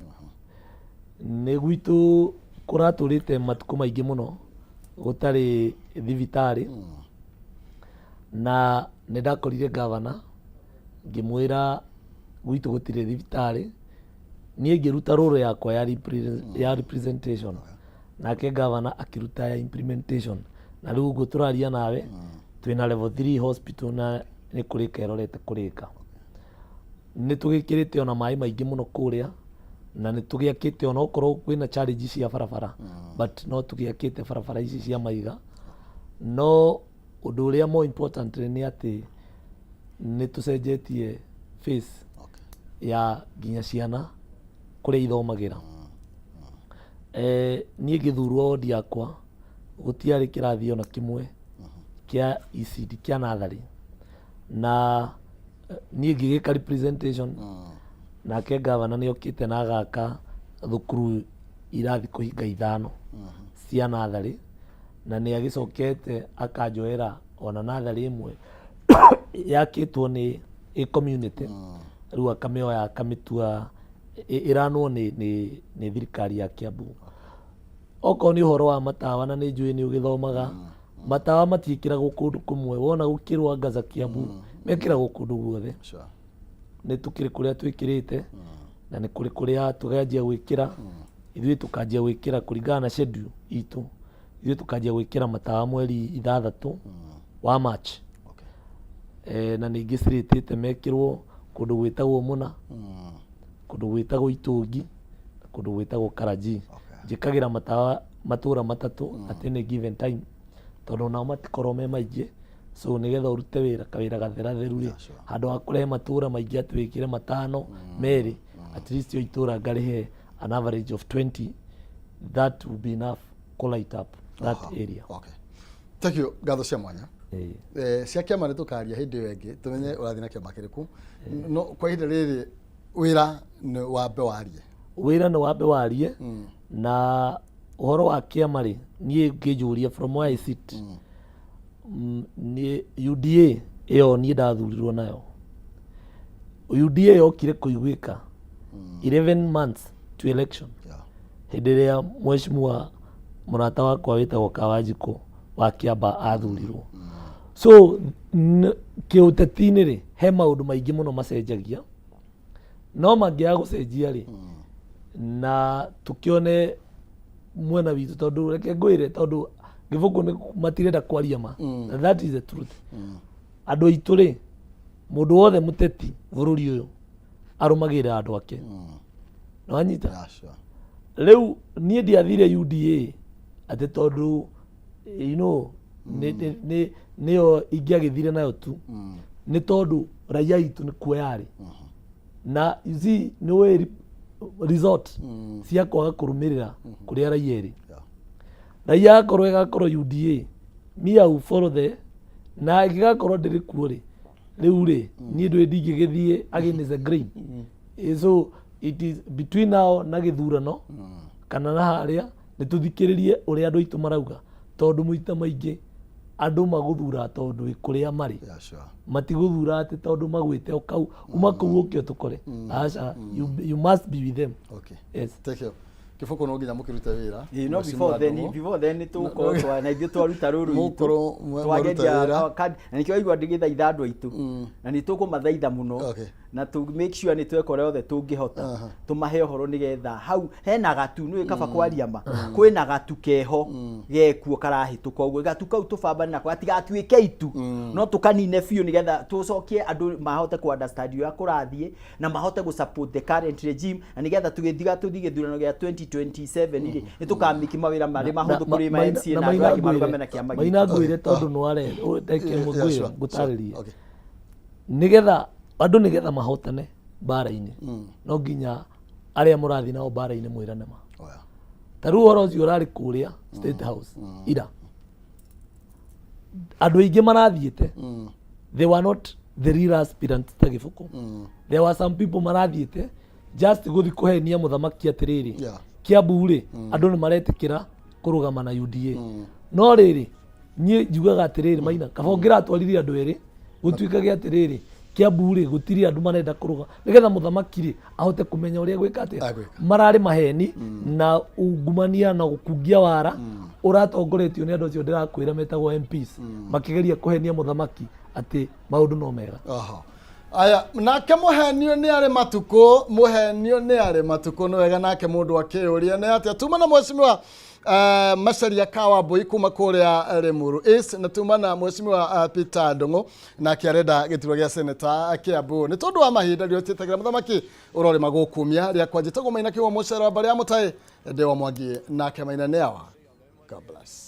Nĩ gwitũ kũratũrĩte matukũ maingĩ mũno gũtarĩ thibitarĩ, na nĩ ndakorire governor ngĩmwĩra gwitũ gũtirĩ thibitarĩ. Niĩ ngĩruta role yakwa ya representation, nake governor akĩruta ya implementation, na rĩu ũguo tũraria nawe twĩna level 3 hospital na nĩ kũrĩka ĩrorete kũrĩka. Nĩ tũgĩkĩrĩte ona maĩ maingĩ mũno kũrĩa, na nĩ tũgĩakĩte ona okorwo kwĩna challenge cia barabara, but no tũgĩakĩte barabara ici cia maiga. No ũndũ ũrĩa more important nĩ atĩ nĩ tũcenjetie face ya nginya ciana kũrĩa ithomagĩra. Niĩ ngĩthurwo wodi yakwa gũtiarĩ kĩrathi ona kĩmwe kĩa ECD, kĩa natharĩ, na niĩ ngĩgĩka representation, nake gavana nĩ okĩte na agaka thukuru irathi kũhinga ithano cia natharĩ, na nĩ agĩcokete akanjoera ona natharĩ ĩmwe yakĩtwo nĩ ĩ community, rĩu akamĩoya akamĩtua ĩranwo nĩ thirikari ya Kiambu. Okorwo nĩ ũhoro wa matawa, na nĩ njũĩ nĩ ũgĩthomaga, matawa matiĩkĩragwo kũndũ kũmwe. Wona gũkĩrwo Angaza Kiambu, mekĩragwo kũndũ guothe. Nĩ tũkĩrĩ kũrĩa twĩkĩrĩte na nĩ kũrĩ kũrĩa tũganjia gwĩkĩra. Ithuĩ tũkanjia gwĩkĩra kũringana na schedule itũ, ithuĩ tũkanjia gwĩkĩra matawa mweri 6 wa March. Na ningĩ cirĩtĩte mekĩrwo kũndũ gwĩtagwo Mũna, kũndũ gwĩtagwo Itũngi, na kũndũ gwĩtagwo Karanjii. Njĩkagĩra matawa matũra 3 at any given time, tondũ onao matikorwo me maingĩ, so nĩgetha ũrute wĩra kawĩra gatheratheru rĩ, handũ ha kũrehe matũra maingĩ atĩ wĩkĩre 5 merĩ, at least o itũra ngarĩhe an average of 20, that will be enough kũ light up that area. Okay. Thank you, ngatho cia mwanya. Cia kĩama nĩ tũkaria hĩndĩ ĩyo ĩngĩ, tũmenye ũrathiĩ na kĩama kĩrĩkũ. No kwa ihinda rĩrĩ wĩra nĩ wambe warie. Wĩra nĩ wambe warie. Na ũhoro wa kĩama rĩ, niĩ ngĩnjũria from where I sit, niĩ UDA ĩyo niĩ ndathurirwo nayo, UDA yokire kũiguĩka 11 months to election, hĩndĩ ĩrĩa mheshimiwa mũrata wakwa wĩtagwo Kawanjikũ wa Kĩamba athurirwo. So kĩũteti-inĩ rĩ, he maũndũ maingĩ mũno macenjagia, no mangĩaga gũcenjia rĩ, na tũkĩone mwena witũ, tondũ reke ngwĩre, tondũ gĩbũkũ nĩ matirenda kwaria ma, na that is the truth. Andũ aitũ rĩ, mũndũ wothe mũteti bũrũri ũyũ arũmagĩrĩra andũ ake. Nĩwanyita? Rĩu niĩ ndiathire UDA atĩ tondũ you know nĩyo ingĩagĩthire nayo tu, nĩ tondũ raia itũ nĩ kuo yarĩ. Na you see, nĩ ũĩ result cia kwaga kũrũmĩrĩra kũrĩa raia ĩrĩ. Raia akorwo ĩgakorwo UDA, me I will follow the, na ĩngĩgakorwo ndĩrĩ kuo rĩ, rĩu rĩ, niĩ ndũĩ ndingĩgĩthiĩ against the grain. So it is between now na gĩthurano kana na harĩa nĩ tũthikĩrĩrie ũrĩa andũ aitũ marauga, tondũ maita maingĩ andũ magũthura tondũ wĩ kũrĩa marĩ. Matigũthura atĩ tondũ magwĩte o kau uma kũu ũke ũtũkore. Aca, you must be with them. Okay. Yes. Thank you. Kĩbũkũ no nginya mũkĩrute wĩra. Ĩĩ, no Mheshimiwa Ndung'u. Before then nĩ tũgũkorwo na ithuĩ twaruta rũrũ rwitũ. Mũgũkorwo mwaruta Twageria wĩra. Na nĩkĩo waigua ndĩgĩthaitha andũ aitũ, na nĩ tũkũmathaitha mũno, na tũ make sure nĩ tweka ũrĩa othe tũngĩhota tũmahe ũhoro, nĩgetha hau hena gatu nĩ kaba kwaria ma kwĩna gatu keho gekuo karahĩtũka ũguo, gatu kau tũbambane nako gatigatuĩke itu, no tũkanine biũ, nĩgetha tũcokie andũ mahote kũ understand ũrĩa kũrathiĩ na mahote gũ support the current regime, na nĩgetha tũgĩthiga tũthiĩ gĩthurano gĩa 2027 rĩ, nĩ tũkamĩki mawĩra marĩ mahũthũ kũrĩ ma MCA na andũ angĩ marũgame na kĩama gitũ. Maina ngwĩre, tondũ nĩware reke ngwĩre ngũtarĩrie, nĩgetha andũ nĩgetha mahotane mbara-inĩ, no nginya arĩa mũrathiĩ nao mbara-inĩ mwĩrane ma. Ta rĩu ũhoro ũcio ũrarĩ kũrĩa State House ira, andũ aingĩ marathiĩte, they were not the real aspirants ta gĩbũkũ. There were some people marathiĩte just gũthiĩ kũhenia mũthamaki atĩrĩrĩ, Kiambu rĩ, andũ nĩ maretĩkĩra kũrũgama na UDA. No rĩrĩ, niĩ njugaga atĩrĩrĩ, Maina, kaba ũngĩratwarire andũ erĩ, gũtuĩkage atĩrĩrĩ, Kiambu rĩ, gũtirĩ andũ marenda kũrũga, nĩgetha mũthamaki rĩ ahote kũmenya ũrĩa gwĩka atĩa. Mararĩ maheni na ungumania na gũkungia wara ũratongoretio nĩ andũ acio ndĩrakwĩra metagwo MPs, makĩgeria kũhenia mũthamaki atĩ maũndũ no mega. Aha. Aya, nake mũhenio nĩ arĩ matukũ, mũhenio nĩ arĩ matukũ, nĩ wega nake mũndũ akĩyũria nĩ atĩa. Tuma na mheshimiwa Macharia Kawambui kuma kũrĩa Limuru East, na tuma na mheshimiwa Peter Ndung'u, nake arenda gĩturwa gĩa seneta Kiambu. Nĩ tondũ wa mahinda rĩo mũthamaki ũrorĩma gũkumia rĩakwa, njĩtagwo Maina Kĩgwa Mũcere wa mbarĩ ya Mũtaĩ, ndĩ wa Mwangi, nake Maina nĩ awa. God bless.